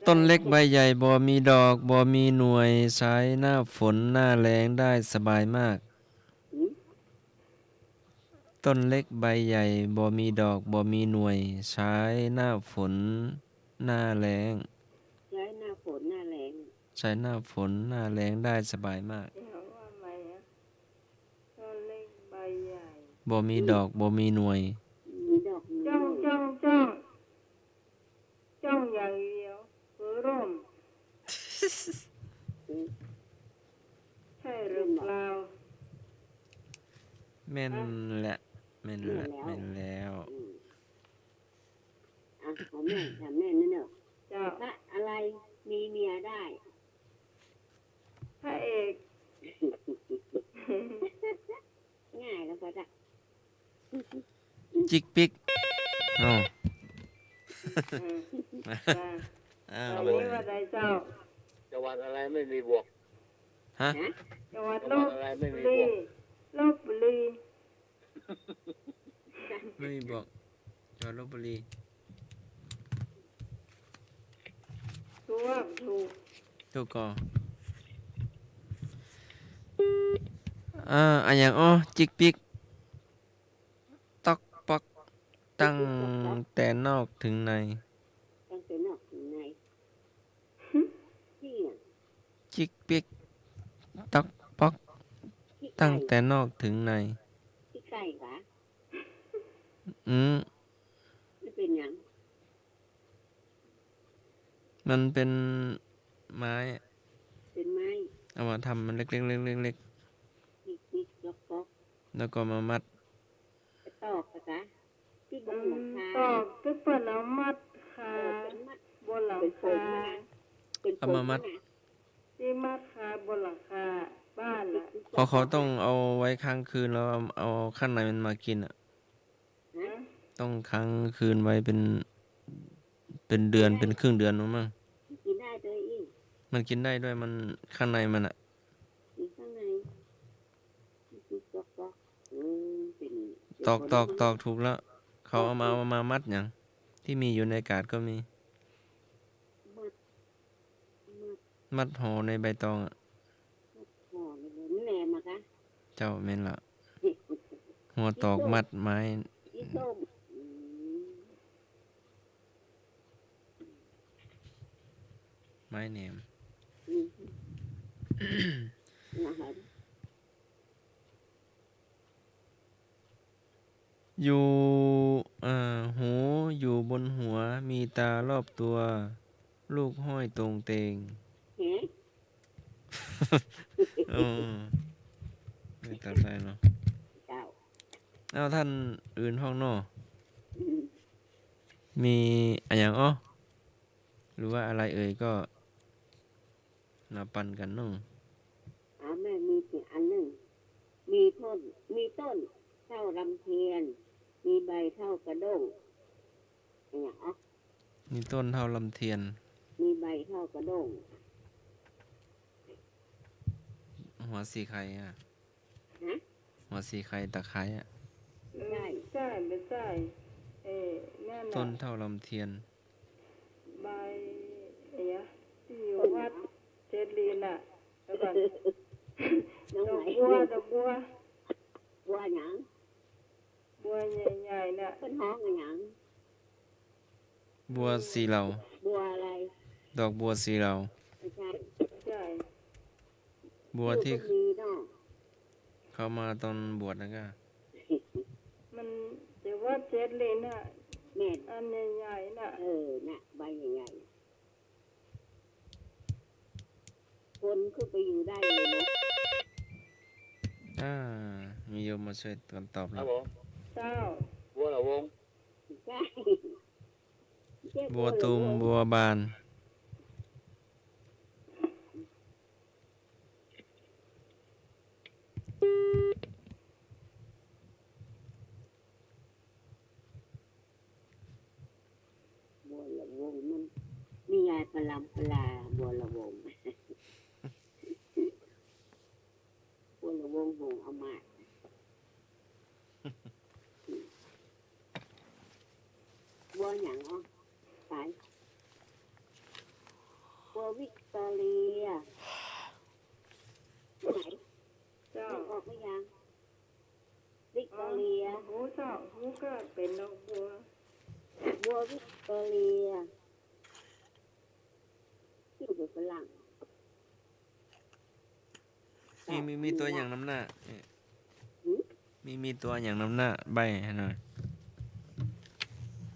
ต้นเล็กใบใหญ่ บ่มีดอก บ่มีหน่วย ใช้หน้าฝนหน้าแล้งได้สบายมาก หืม ต้นเล็กใบใหญ่ บ่มีดอก บ่มีหน่วย ใช้หน้าฝนหน้าแล้ง ใช้หน้าฝนหน้าแล้ง ใช้หน้าฝนหน้าแล้งได้สบายมาก เดี๋ยวว่าใหม่อะ ต้นเล็กใบใหญ่ บ่มีดอก บ่มีหน่วย มีดอก มีหน่วย จ้อง จ้อง จ้อง จ้องอย่างเดียว คือร่ม ใช่หรือเปล่า แม่นแหละ แม่นแหละ แม่นแล้ว แม่นแล้ว อืม อ่ะ ของแม่ ถามแม่นี่เนอะ เจ้า พระอะไรมีเมียได้ พระเอก ง่ายแล้วก็ได้ จิกปิก เอ้า อืม มา อ่า อันนี้ว่าไดเจ้า จังหวัดอะไรไม่มีบวก ฮะ ฮะ จังหวัด จังหวัดอะไรไม่มีบวก ลพบุรี ลพบุรี ไม่มีบวก จังหวัดลพบุรี ถูก ถูก ถูกก่อ อ่า อะหยัง อ้อ จิกปิก ต๊อกป๊อก ตั้งแต่นอกถึงใน ตั้งแต่นอกถึงใน นี่อะ จิกปิก ต๊อกป๊อก ขี้ไก่ ตั้งแต่นอกถึงใน ขี้ไก่หวา อืม มันเป็นหยัง มันเป็นไม้ เป็นไม้ เอามาทำมันเล็กๆ เล็กๆ เล็กๆ จิกปิกต๊อกป๊อก แล้วก็มามัด ตอกอะจ๊ะ ตี้บนหลังคา อืม ตอกตี้เปิ้นเอามัดคา เออ เป็นมัด บนหลังคา เป็นผงมา เป็นผง เอามามัด มา ตี้มัดคาบนหลังคาบ้านน่ะ เพราะเขาต้องเอาไว้ค้างคืน แล้วเอา เอาข้างในมันมากินอะ ฮะ ต้องค้างคืนไว้เป็น เป็นเดือน กินได้ เป็นครึ่งเดือนนู้นมั้ง กินได้ด้วยอี้ มันกินได้ด้วย มันข้างในมันอะ กินข้างใน จิกปิกต๊อกป๊อก อืม เป็น ตอก เป็นผล ตอก ไม้ ตอกถูกแล้ว เขาเอามา ตอกถูก เอามามัดหยัง ที่มีอยู่ในกาดก็มี มัด มัด มัดห่อในใบตองอะ มัดห่อในใบ มันแหลมอะคะ เจ้า แม่นละ หัวตอกมัดไม้ อีส้ม อีส้ม อืม ไม้แหนม อืม นะคะ อยู่ เอ่อ หูอยู่บนหัว มีตารอบตัว ลูกห้อยโต่งเต่ง หืม เออ ไม่ตัดได้เนาะ เจ้า เอาท่านอื่นห้องเนาะ อืม มีอะหยังอ้อ หรือว่าอะไรเอ่ย ก็มาปันกั๋นเนาะ อ่า แม่มีเสียงอันหนึ่ง มีต้น มีต้น ต้นเฒ่าลำเทียน มีใบเท่ากระด้ง เนี่ย อ๋อ มีต้นเฒ่าลำเทียน มีใบเท่ากระด้ง หัวสีไข่อะ ฮะ หัวสีไข่ตะไคร้อะ ใช่ ใช่ ไม่ใช่ เอ่อ นั่นน่ะ ต้นเฒ่าลำเทียน ใบ เอ๊ะ ตี้อยู่วัดเจ็ดลิ้นน่ะ เดี๋ยวก่อน ดอกบัว ดอกบัว บัวหยัง บัวใหญ่ๆ น่ะ เปิ้นฮ้องอะหยัง บัวสีเหลา บัวอะไร ดอกบัวสีเหลา ไม่ใช่ ใช่ บัวตี้ อยู่ตรงนี้เนาะ เข้ามาตอนบวชนะก็ มันจะว่าเจ็ดลิ้นน่ะ แม่น อันใหญ่ๆ น่ะ เออ น่ะ ใบใหญ่ๆ คนขึ้นไปอยู่ได้เลยนะ อ่า มีโยมมาช่วยกันตอบแล้ว ครับผม เจ้า บัวละวง ใช่ บัวตูม บัวบาน บัวละวงมัน นิยายประลำประลา บัวละวง บัวละวง วงอมาตย์ บัวหยังอ๋อ ต๋าย บัววิกตอเรีย ไหน เจ้า นึกออกหรือยัง วิกตอเรีย อ๋อ ฮู้เจ้า ฮู้ก็เป๋นดอกบัว บัววิกตอเรีย จื้อเป๋นฝรั่ง มี มี มีตั๋วหยังนำหน้า เอ๊ะ หืม มี มีตั๋วหยังนำหน้า ใบ้หื้อหน่อย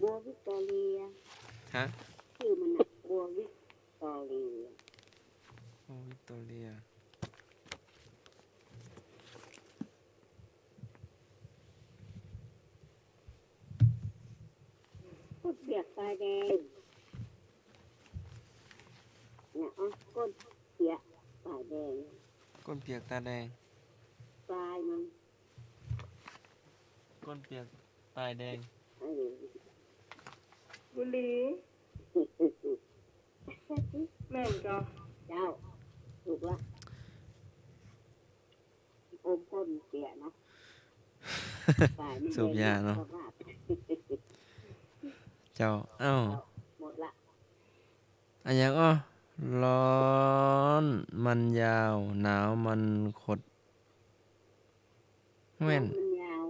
บัววิกตอเรีย ฮะ จื้อมันน่ะ บัววิกตอเรีย บัววิกตอเรีย ก้นเปียกตาแดง เนี่ย อ๋อ ก้นเปียกตาแดง ก้นเปียกตาแดง ตายมัน ก้นเปียกตาแดง เออ บุหรี่ แม่นก่อ เจ้า ถูกละ อมก้นเปียกเนาะ สูบยาเนาะ เจ้า เอ้า หมดละ อะหยังอ้อ ร้อนมันยาว หนาวมันขด แว่น ร้อนมันยาว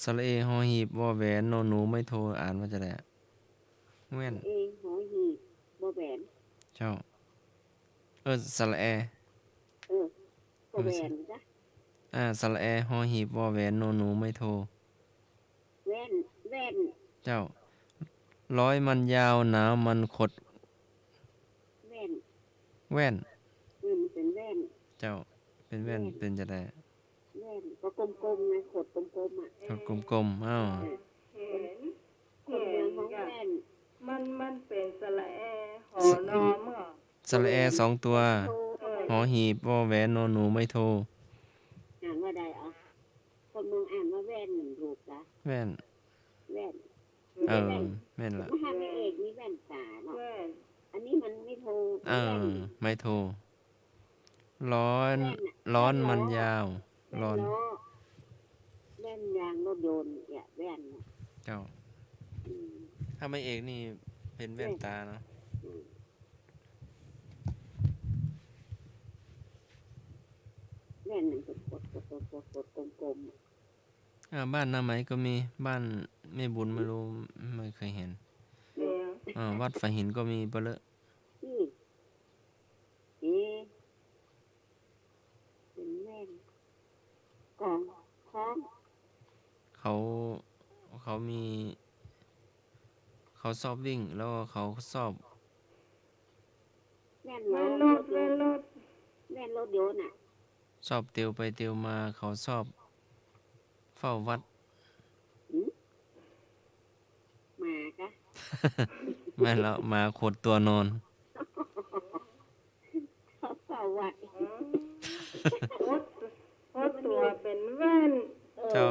สระเอ ฮอหีบ วอแหวน นอหนู ไม้โท อ่านว่าจะไดอะ แว่น สระเอ ฮอหีบ วอแหวน เจ้า เออ สระแอ เออ ก็แหวนจ้ะ อ่า สระแอ ฮอหีบ วอแหวน นอหนู ไม้โท แว่น แว่น เจ้า ร้อยมันยาว หนาวมันขด แว่น แว่น เออ มันเป๋นแว่น เจ้า เป๋นแว่น แว่น เป๋นจะได แว่น ก็กลมๆ ไง ขดกลมๆ อะ ขดกลมๆ อ้าว เออ คนเมืองฮ้องแว่น มัน มันเป๋นสระแอ หอนอ สระแอสองตั๋ว โท หอหีบ วอแหวน นอหนู ไม้โท อ่านว่าใดอะ คนเมืองอ่านว่าแว่น มันถูกละ แว่น แว่น เออ แม่นละ มหาพระเอกมีแว่นต๋าเนาะ แว่น อันนี้มันไม้โท เออ แว่น ไม้โท ร้อน แว่นน่ะ ร้อนมันยาว แว่นล้อ ร้อน แว่นล้อ แว่นยางรถยนต์เนี่ย แว่นน่ะ เจ้า อืม ถ้าพระเอกนี่เป๋นแว่นต๋าเนาะ อืม แว่นมันกลมๆ อะ อ่า บ้านนาไหมก็มี บ้านแม่บุญไม่รู้ ไม่เคยเห็น เนี่ย อ่า วัดฝายหินก็มีเปาะเลอะ อืม เอ๊ะ เป๋นแว่น ของ ของ เขา เขามี เขาชอบวิ่ง แล้วเขาชอบ แว่นล้อ แว่นรถ รถยนต์ แว่นรถ แว่นรถยนต์อะ ชอบเตียวไปเตียวมา เขาชอบเฝ้าวัด หืม หมาก๊ะ แม่นแล้ว หมาขดตั๋วนอน เขาเฝ้าวัด อืม ขด ขดตั๋วเป๋นแว่น เออ เจ้า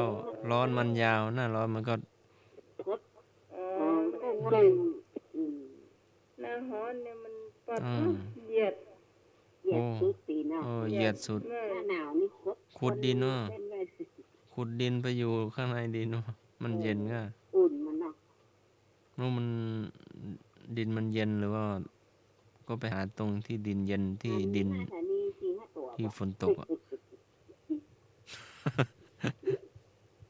มันยาว หน้าร้อนมันก็ คด อ๋อ อ๋อ มันก็ง่อย อืม หน้าฮ้อนเนี่ยมันปอด อืม เนาะ เหยียด เหยียด โอ้ สุดตี๋นเนาะ เออ เหยียดสุด เหยียด หน้าหนาวนี่คด ขุดดินเนาะ เส้นใย ขุดดินไปอยู่ข้างในดินเนาะ มันเย็นก็ เออ อุ่นมันเนาะ เมื่อมัน ดินมันเย็นหรือว่า ก็ไปหาตรงที่ดินเย็นที่ดิน อันนี้น่าจะมีสี่ห้าตัว ที่ฝนตกอะ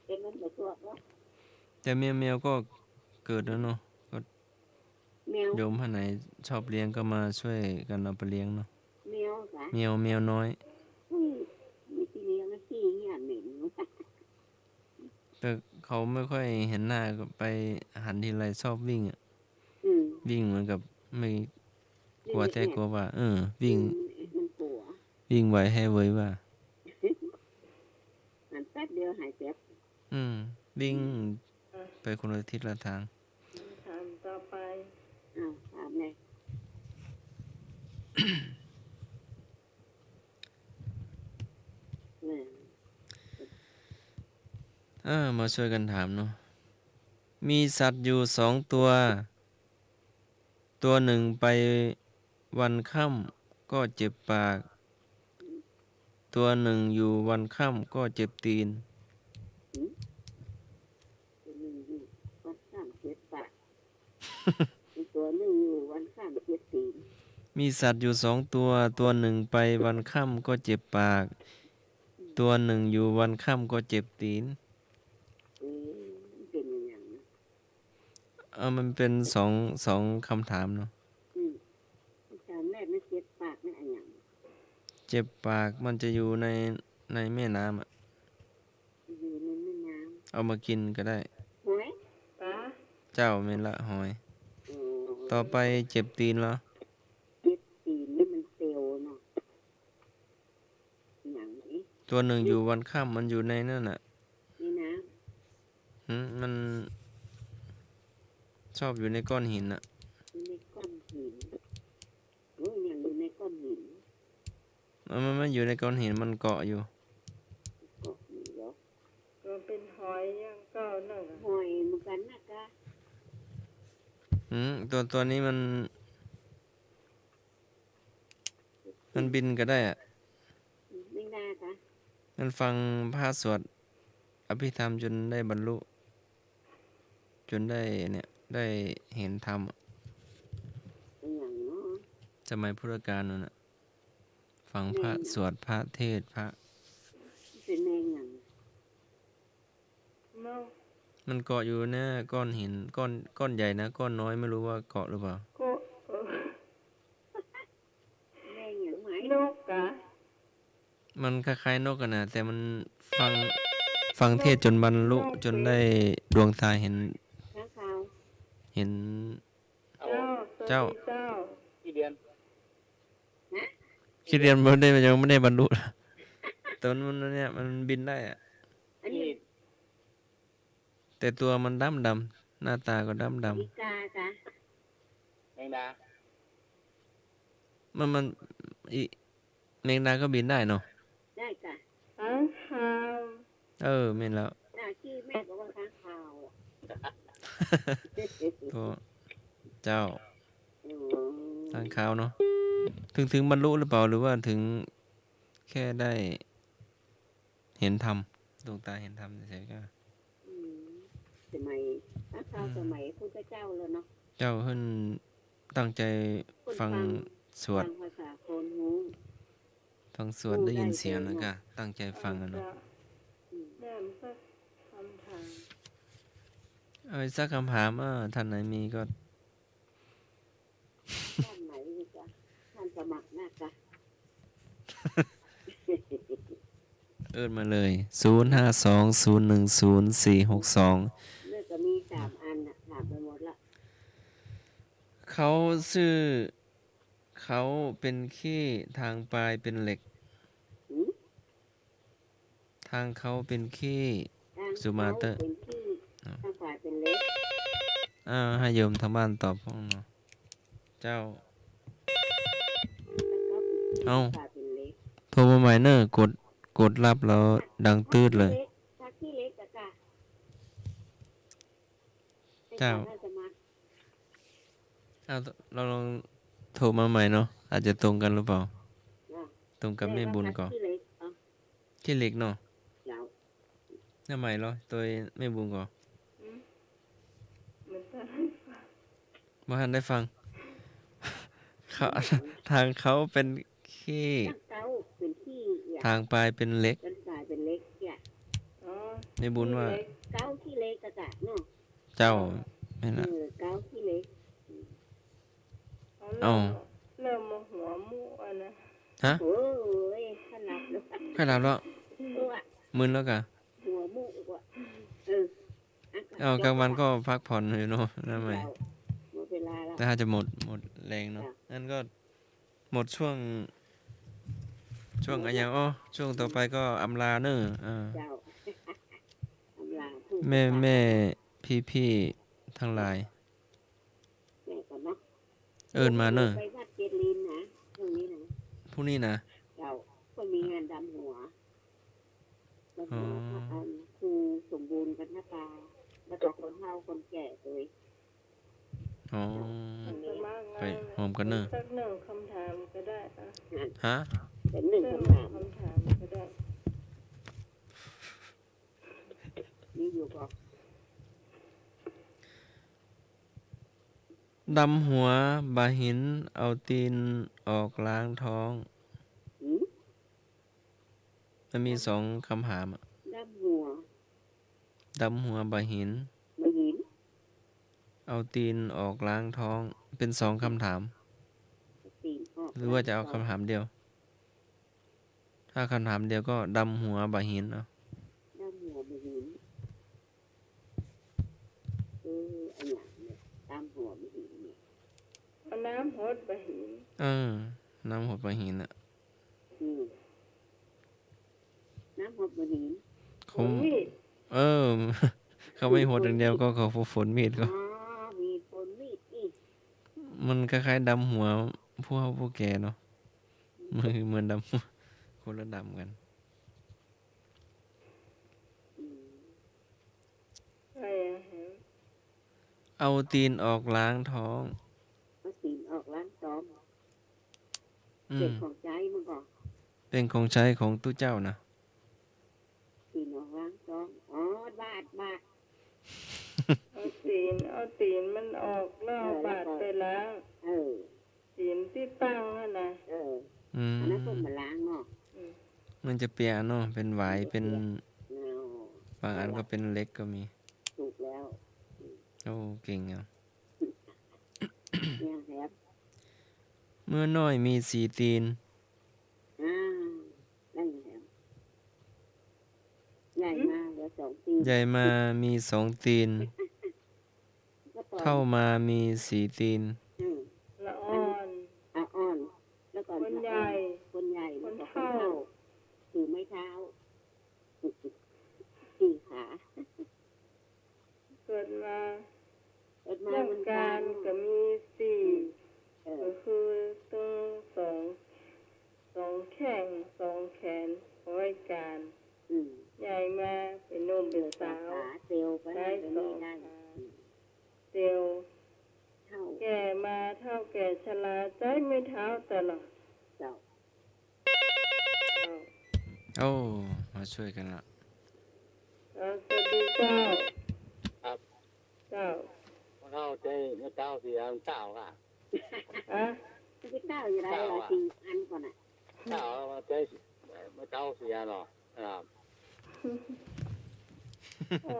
เป็นมันจะตัวเนาะ แต่แมว แมวก็เกิดแล้วเนาะ ก็ แมว โยมท่านไหนชอบเลี้ยงก็มาช่วยกันเอาไปเลี้ยงเนาะ แมวกะ แมว แมวน้อย อุ้ย มีที่เลี้ยงนะ ขี้เหียเหม็น แต่เขาไม่ค่อยเห็นหน้า ก็ไปหันทีไรชอบวิ่งอะ อืม วิ่งเหมือนกับไม่กลัวแต๊กลัวว่า วิ่งแอบ เออ วิ่ง อืม มันกลัว วิ่งไวแฮะเว้ยว่า หันแป๊บเดียวหายแจ๊บ อืม วิ่ง อืม ไปคนละทิศละทาง ถามต่อไป อ้าว ถามเลย แม่ เออ มาช่วยกันถามเนาะ มีสัตว์อยู่สองตัว ตัวหนึ่งไปวันค่ำก็เจ็บปาก ตัวหนึ่งอยู่วันค่ำก็เจ็บตี๋น หืม ตัวหนึ่งอยู่วันค่ำเจ็บปาก อีกตัวหนึ่งอยู่วันค่ำเจ็บตี๋น มีสัตว์อยู่สองตัว ตัวหนึ่งไปวันค่ำก็เจ็บปาก ตัวหนึ่งอยู่วันค่ำก็เจ็บตี๋น เอ๊ะ มันเป็นอย่างนั้นนะ เออ มันเป็นสอง สองคำถามเนาะ อืม คำถามแรกนี่เจ็บปากนี่อะหยัง เจ็บปากมันจะอยู่ใน ในแม่น้ำอะ อยู่ในแม่น้ำ เอามากินก็ได้ หอย ปลา เจ้าแม่นละ หอย อืม ต่อไปเจ็บตี๋นเหรอ เจ็บตี๋นนี่มันเซลล์เนาะ หยังนี่ ตัวหนึ่งอยู่วันค่ำ มันอยู่ในนั่นน่ะ ในน้ำ หืม มันชอบอยู่ในก้อนหินน่ะ อยู่ในก้อนหิน โอ้ย ยังอยู่ในก้อนหิน มัน มัน มันอยู่ในก้อนหิน มันเกาะอยู่ เกาะอยู่เหรอ มันเป็นหอยอย่างเก่านั่นน่ะ หอยเหมือนกันนะกะ หืม ตัว ตัวนี้มัน มันบินก็ได้อะ แมงดากะ มันฟังพระสวดอภิธรรมจนได้บรรลุ จนได้เนี่ย ได้เห็นธรรมอะ เป็นอย่างเนาะ สมัยพุทธกาลนั่นน่ะ ฟังพระ แมงอะ สวด พระเทศน์ พระ เป็นแมงอย่าง นก มันเกาะอยู่เนี่ย ก้อนหิน ก้อน ก้อนใหญ่นะ ก้อนน้อยไม่รู้ว่าเกาะหรือเปล่า เกาะ เออ แมงอย่างไหม นกกะ มันคล้ายๆนกอะนะ แต่มันฟัง ฟังเทศน์จนบรรลุ นก จนได้ดวงตาเห็น ค้างคาว เห็น เจ้า เจ้า สวัสดีเจ้า ขี้เดือน ฮะ ขี้เดือนมันได้ ยังไม่ได้บรรลุ แต่มัน มันเนี่ย มันบินได้อะ อันนี้ แต่ตัวมันดำๆ หน้าตาก็ดำๆ อีกากะ แมงดา มัน มัน อี แมงดาก็บินได้เนาะ ได้กะ ค้างคาว เออ แม่นแล้ว หน้าขี้แม่ก็ว่าค้างคาวอะ โธ่ เจ้า อืม ค้างคาวเนาะ ถึง ถึงบรรลุหรือเปล่า หรือว่าถึงแค่ได้ เห็นธรรม ดวงตาเห็นธรรมเฉยๆ ก็ อืม สมัย ถ้าเข้า อืม สมัยพุทธเจ้าแล้วเนาะ เจ้าเพิ่นตั้งใจ๋ฟัง คนฟัง สวด ฟังภาษาคนฮู้ ฟังสวด ฮู้ ได้ยินเสียง ได้เสียง แล้วก็ เนาะ ตั้งใจ๋ฟังอะเนาะ เออ เจ้า อืม แม่นสักคำถาม เอาอีกสักคำถาม เออ ท่านไหนมีก็ ด้านไหนนี่จ๊ะ ท่านสมัครนะจ๊ะ เอิ้นมาเลย ศูนย์ห้าสอง ศูนย์หนึ่งศูนย์ สี่หกสอง เนี่ยก็มีสามอันน่ะ ถามไปหมดละ เขาซื่อ เขาเป็นขี้ ทางปลายเป็นเหล็ก หืม ทางเขาเป็นขี้ ทางเขา สุมาเตอร์ เป็นขี้ อ่า ทางฝ่ายเป็นเหล็ก อ่า ให้โยมทางบ้านตอบพ่องเนาะ เจ้า ทางเขาเป็นขี้ เอ้า ฝ่ายเป็นเหล็ก โทรมาใหม่เนอะ กด กดรับแล้วดังตื๊ดเลย ทางขี้เหล็ก ทางขี้เหล็กอะกะ เจ้า น่าจะมา เอา เราลองโทรมาใหม่เนาะ อาจจะตรงกันหรือเปล่า อ่ะ ตรงกับแม่บุญก่อ แม่ว่าขี้เหล็ก อ่ะ ขี้เหล็กเนาะ เจ้า เนี่ยใหม่เหรอ โตยแม่บุญก่อ อืม มันจะให้ฟัง บ่ทันได้ฟัง เขา ทางเขาเป็นขี้ ทางเขาเป็นขี้อ่ะ ทางปายเป็นเหล็ก ทางปายเป็นเหล็กเนี่ย อ๋อ แม่บุญว่า ขี้เหล็ก เก๊าขี้เหล็กกะกะเนาะ เจ้า แม่นละ เออ เก๊าขี้เหล็ก เอา เอ้า เริ่มมาหัวมุอ่ะนะ ฮะ โอ้ย ขนาดนั้น ขนาดนั้นเหรอ ตัว มึนแล้วกะ หัวมุอ่ะ เออ อ่ะ เอา กลางวันก็พักผ่อนอยู่เนาะ น้าใหม่ เจ้า หมดเวลาแล้ว แต่ถ้าจะหมด หมดแรงเนาะ จ้ะ นั่นก็หมดช่วง ช่วงอะหยัง อ๋อ ช่วงต่อไปก็อำลาเนอะ อ่า เจ้า อำลาผู้ แม่ ติดตาม แม่ พี่ๆ ทั้งหลาย แม่ก่อนเนาะ เอิ้นมาเนอะ ไปวัดเกตลินนะ พรุ่งนี้นะ พรุ่งนี้นะ เจ้า ก็มีงานดำหัว ดำหัว อ๋อ พระ อัน ครูสมบูรณ์กันหน้าตา แล้วก็คนเฒ่าคนแก่โตย อ๋อ อันนี้ ไปหอมกันเนอะ สักหนึ่งคำถามก็ได้อ่ะ ฮะ เป็นหนึ่งคำถาม คำถามก็ได้ มีอยู่ก่อ ดำหัวบ่าหิน เอาตีนออกล้างท้อง หืม มันมีสองคำถามอะ ดำหัว ดำหัวบ่าหิน บ่าหิน เอาตีนออกล้างท้อง เป็นสองคำถาม ตีนออก หรือว่าจะเอาคำถามเดียว ล้างท้อง ถ้าคำถามเดียวก็ดำหัวบ่าหิน เอา ดำหัวบ่าหิน เออ อันอย่างเนี่ย ดำหัวบ่าหินเนี่ย เอาน้ำหดบ่าหิน เออ น้ำหดบ่าหินอะ อืม น้ำหดบ่าหิน เขา ฝนมีด เออ เขาไม่หดอย่างเดียวก็เขาฝนมีดก็ อ๋อ มีฝนมีดอีก มันคล้ายๆดำหัวผู้เฒ่าผู้แก่เนาะ มันเหมือนดำ คนละดำกัน อืม อะไรอะฮะ เอาตีนออกล้างท้อง เอาตีนออกล้างท้อง อืม เป๋นของใจ๊มันก่อ เป๋นของใจ๊ของตุ๊เจ้านะ ตีนออกล้างท้อง อ๋อ บาตร บาตร เอาตีน เอาตีนมันออกแล้ว เออ เอาบาตรไปล้าง เออ ตีนตี้ตั้งหั้นนะ เออ อืม อันนั้นเปิ้นบ่าล้างเนาะ อืม มันจะเปียกเนาะ เป๋นหวาย เป๋น เปียก เนาะ บางอันก็เป๋นเหล็กก็มี ถูกแล้ว โอ้ เก่งอ่ะ เนี่ยครับ เมื่อน้อยมีสี่ตีน อ่า ได้แล้ว ใหญ่มาเหลือสองตีน ใหญ่มามีสองตีน ก็ต่อ เฒ่ามามีสี่ตีน อืม ละอ่อน ละอ่อน แล้วก่อน คนใหญ่ ละอ่อน คนใหญ่ คนเฒ่า แล้วก็คนเฒ่า ถือไม้เท้า สี่ขา เกิดมา เกิดมา ร่างก๋าย เหมือนกั๋น ก็มีสี่ เออ ก็คือตึงสอง สองแข้ง สองแขน เอาไว้ก๋าน อืม ใหญ่มาเป๋นหนุ่มเป๋นสาว เตียวไป ใจ๊ เดี๋ยวนี้ได้ สองขา อืม เตียว เฒ่า แก่มาเฒ่าแก่ชรา ใจ๊ไม้เท้าตลอด เจ้า โอ้ มาช่วยกันละ เออ สวัสดีเจ้า ครับ เจ้า ไม้เท้าใจ๊ไม้เท้าสี่อันเก้าค่ะ อะ ไม้เท้าอยู่ไหน เก้า ล่ะ อะ สี่อันก่อนน่ะ เก้า ไม้เท้าใจ๊ไม้เท้าสี่อันเหรอ ครับ โอ้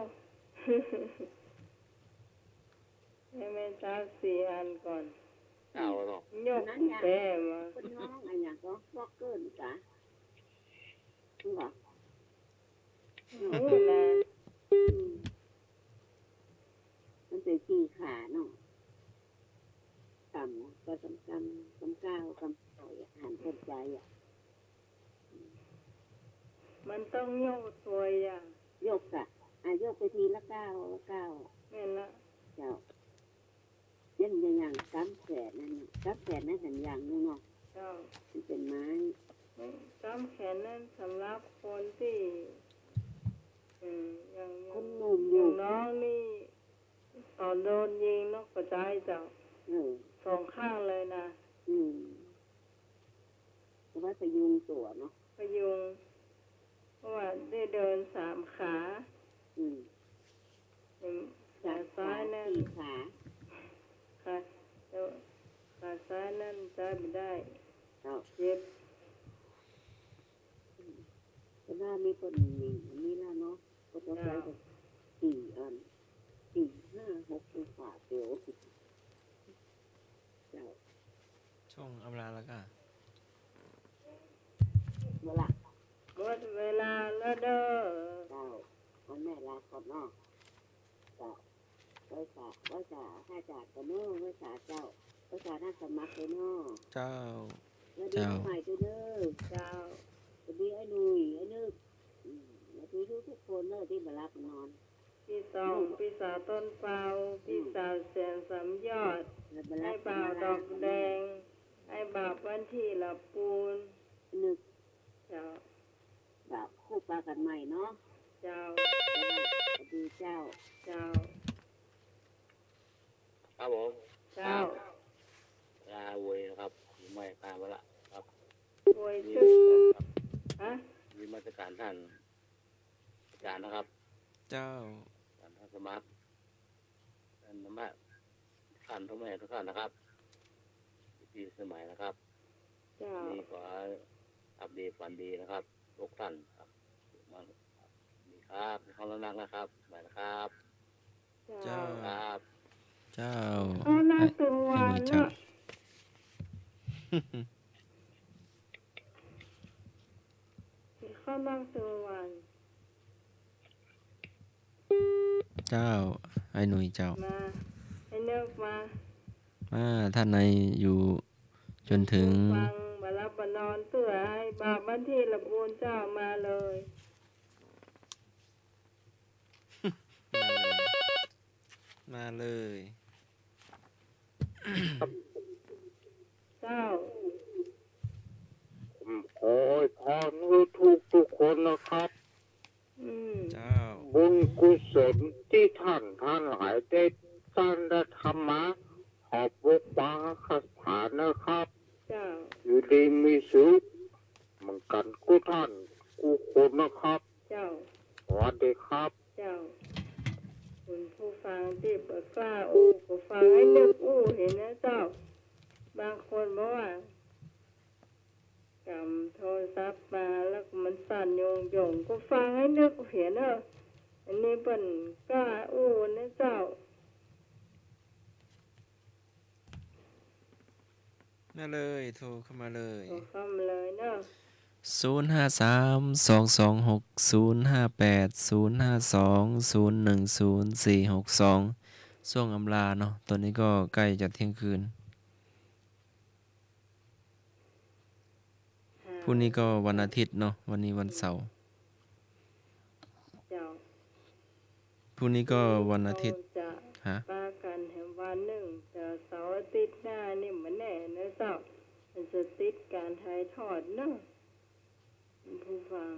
ให้แม่เท้าสี่อันก่อน เอาเนาะ ยก อันนั้นอย่าง แก้มา คนฮ้องอะหยังก็ฟอกเกอร์นี่กะ รู้บ่ รู้นะ อืม มันเป๋นสี่ขาเนาะ กำก็กำ กำ กำก้าว กำก้าวอะ หันสนใจ๋อะ มันต้องยกตัวยอย่าง ยกอะ อ่ะ ยกไปทีละก้าวละก้าว แม่นละ เจ้า ยัง ยัง ยัง กำแขนนั่นน่ะ กำแขนนั่นหันอย่างหนึ่งเนาะ เจ้า มันเป๋นไม้ กำแขนนั่นสำหรับคนตี้ เอ่อ อย่าง คนหนุ่มอยู่ อย่างน้องนี่ ต๋อนโดนยิงนกกระจายเจ้า อืม สองข้างเลยนะ อืม แต่ว่าพยุงตั๋วเนาะ พยุง เพราะว่าได้เดินสามขา อืม อืม ขาซ้ายนั่น สี่ขา ขา ขาซ้ายนั่นใจ๊บ่ได้ ครับ เจ็บ อืม แต่ว่ามีคนหนึ่งอันนี้แล้วเนาะ ก็ต้องใช้ เจ้า สี่อัน สี่ ห้า หก องศาเดียว เจ้า ช่วงอำลาแล้วก็ หมดละ หมดเวลาแล้วเด้อ เจ้า พ่อแม่ลาก่อนเนาะ เจ้า ไหว้สา ไหว้สาพระอาจารย์ก่อนเนาะ ไหว้สาเจ้า ไหว้สาท่านสมัครเลยเนาะ เจ้า สวัสดี เจ้า ปีใหม่ด้วยเด้อ เจ้า สวัสดีไอ้หนุ่ย ไอ้นึก อืม สวัสดีทุกๆคนเนาะที่มารับนอน พี่สอง พี่สาวต้นเปา พี่สาวแสนสามยอด ไอ้บ่าวดอกแดง ไอ้บ่าววันที่ละปูน นึก เจ้า บ่าวคู่ปากันใหม่เนาะ เจ้า สวัสดีเจ้า เจ้า ครับผม เจ้า ครับ ลาอวยนะครับ ปีใหม่ผ่านมาละครับ อวย มี ตึก ครับ ฮะ มีนมัสการท่าน อาจารย์นะครับ เจ้า อาจารย์ท่านสมัคร ท่านธรรมะ ท่านพ่อแม่ทุกท่านนะครับ พี่สมัยนะครับ เจ้า นี่ขออัปเดตฝันดีนะครับ ทุกท่านครับ มา ดีครับ เข้ามานั่งนะครับ มานะครับ เจ้า เจ้า ครับ เจ้า เขานั่งตึงวันเนาะ เขานั่งตึงวัน เจ้า ไอ้หนุ่ยเจ้า มา ไอ้นึกมา มา ท่านในอยู่จนถึง ฟังบ่าหลับบ่านอนเตื้อ ไอ้บ่าววันที่ละปูนเจ้ามาเลย มาเลย มาเลย เจ้า ผมขออวยพรให้ทุกๆคนนะครับ อืม เจ้า บุญกุศลที่ท่านทั้งหลายได้สร้างได้ทำมา ขอปกปักรักษานะครับ เจ้า อยู่ดีมีสุขเหมือนกันกู้ท่านกู้คนนะครับ เจ้า สวัสดีครับ เจ้า คุณผู้ฟังตี้บ่กล้าอู้ ก็ฟังไอ้นึกอู้เหียนะเจ้า บางคนบอกว่า กำโทรศัพท์มาแล้วมันสั่นโยงๆ ก็ฟังไอ้นึกเหียเนอะ อันนี้เปิ้นกล้าอู้นะเจ้า มาเลย โทรเข้ามาเลย โทรเข้ามาเลยเนาะ ศูนย์ห้าสาม สองสองหก ศูนย์ห้าแปด ศูนย์ห้าสอง ศูนย์หนึ่งศูนย์ สี่หกสอง ช่วงอำลาเนาะ ตอนนี้ก็ใกล้จะเที่ยงคืน พรุ่งนี้ก็วันอาทิตย์เนาะ วันนี้วันเสาร์ เจ้า พรุ่งนี้ก็วันอาทิตย์ จะ ฮะ ปากั๋นแหมวันนึ่ง แต่เสาร์อาทิตย์หน้านี่บ่แน่นะเจ้า มันจะติดก๋านถ่ายทอดเนาะ ผู้ฟัง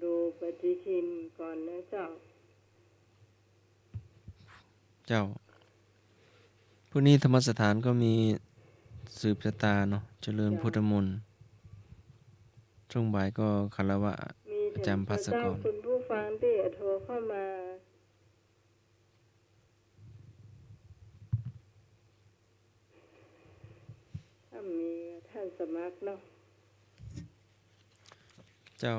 ดูปฏิทินก่อนนะเจ้า เจ้า พรุ่งนี้ธรรมสถานก็มีสืบชะตาเนาะ เจริญพุทธมนต์ ช่วงบ่ายก็คารวะ มี อาจารย์ภัสกร เจ้า คุณผู้ฟังตี้โทรเข้ามา ถ้ามีท่านสมัครเนาะ เจ้า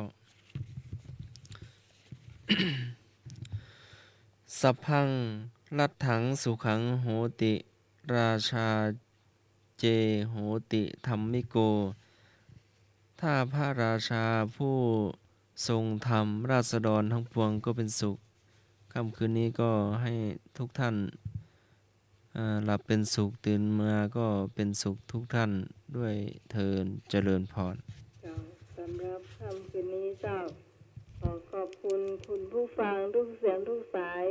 สัพพัง รัตถัง สุขัง โหติ ราชา เจ โหติ ธัมมิโก ถ้าพระราชาผู้ทรงธรรม ราษฎรทั้งปวงก็เป็นสุข ค่ำคืนนี้ก็ให้ทุกท่าน อ่า หลับเป็นสุข ตื่นมาก็เป็นสุขทุกท่านด้วยเทอญ เจริญพร เจ้า สำหรับค่ำคืนนี้เจ้า ขอขอบคุณคุณผู้ฟังทุกเสียงทุกสาย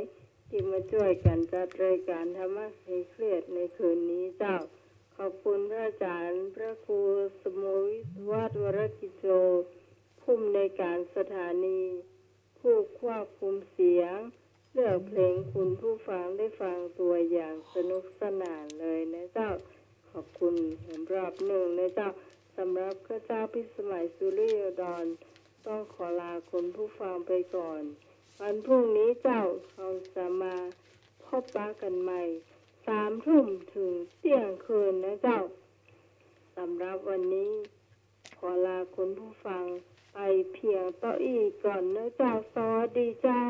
ที่มาจ้วยกั๋นจัดรายก๋านธรรมะคลายเครียดในคืนนี้เจ้า ขอบคุณพระอาจารย์พระครูสมุทรวิศวัตร วรกิจโจ ผู้อำนวยก๋านสถานี ผู้ควบคุมเสียง เลือกเพลงคุณ คุณผู้ฟังได้ฟังตัวอย่างสนุกสนานเลยนะเจ้า ขอบคุณอีกรอบนึ่งนะเจ้า สำหรับข้าเจ้าพิสมัย สุริโยดร ต้องขอลาคุณผู้ฟังไปก่อน วันพรุ่งนี้เจ้า เฮาจะมาพบปะกั๋นใหม่ สามทุ่มเถิงเตี้ยงคืนนะเจ้า สำหรับวันนี้ ขอลาคุณผู้ฟังไปเพียงเต้าอี้ก่อนนะเจ้า สวัสดีเจ้า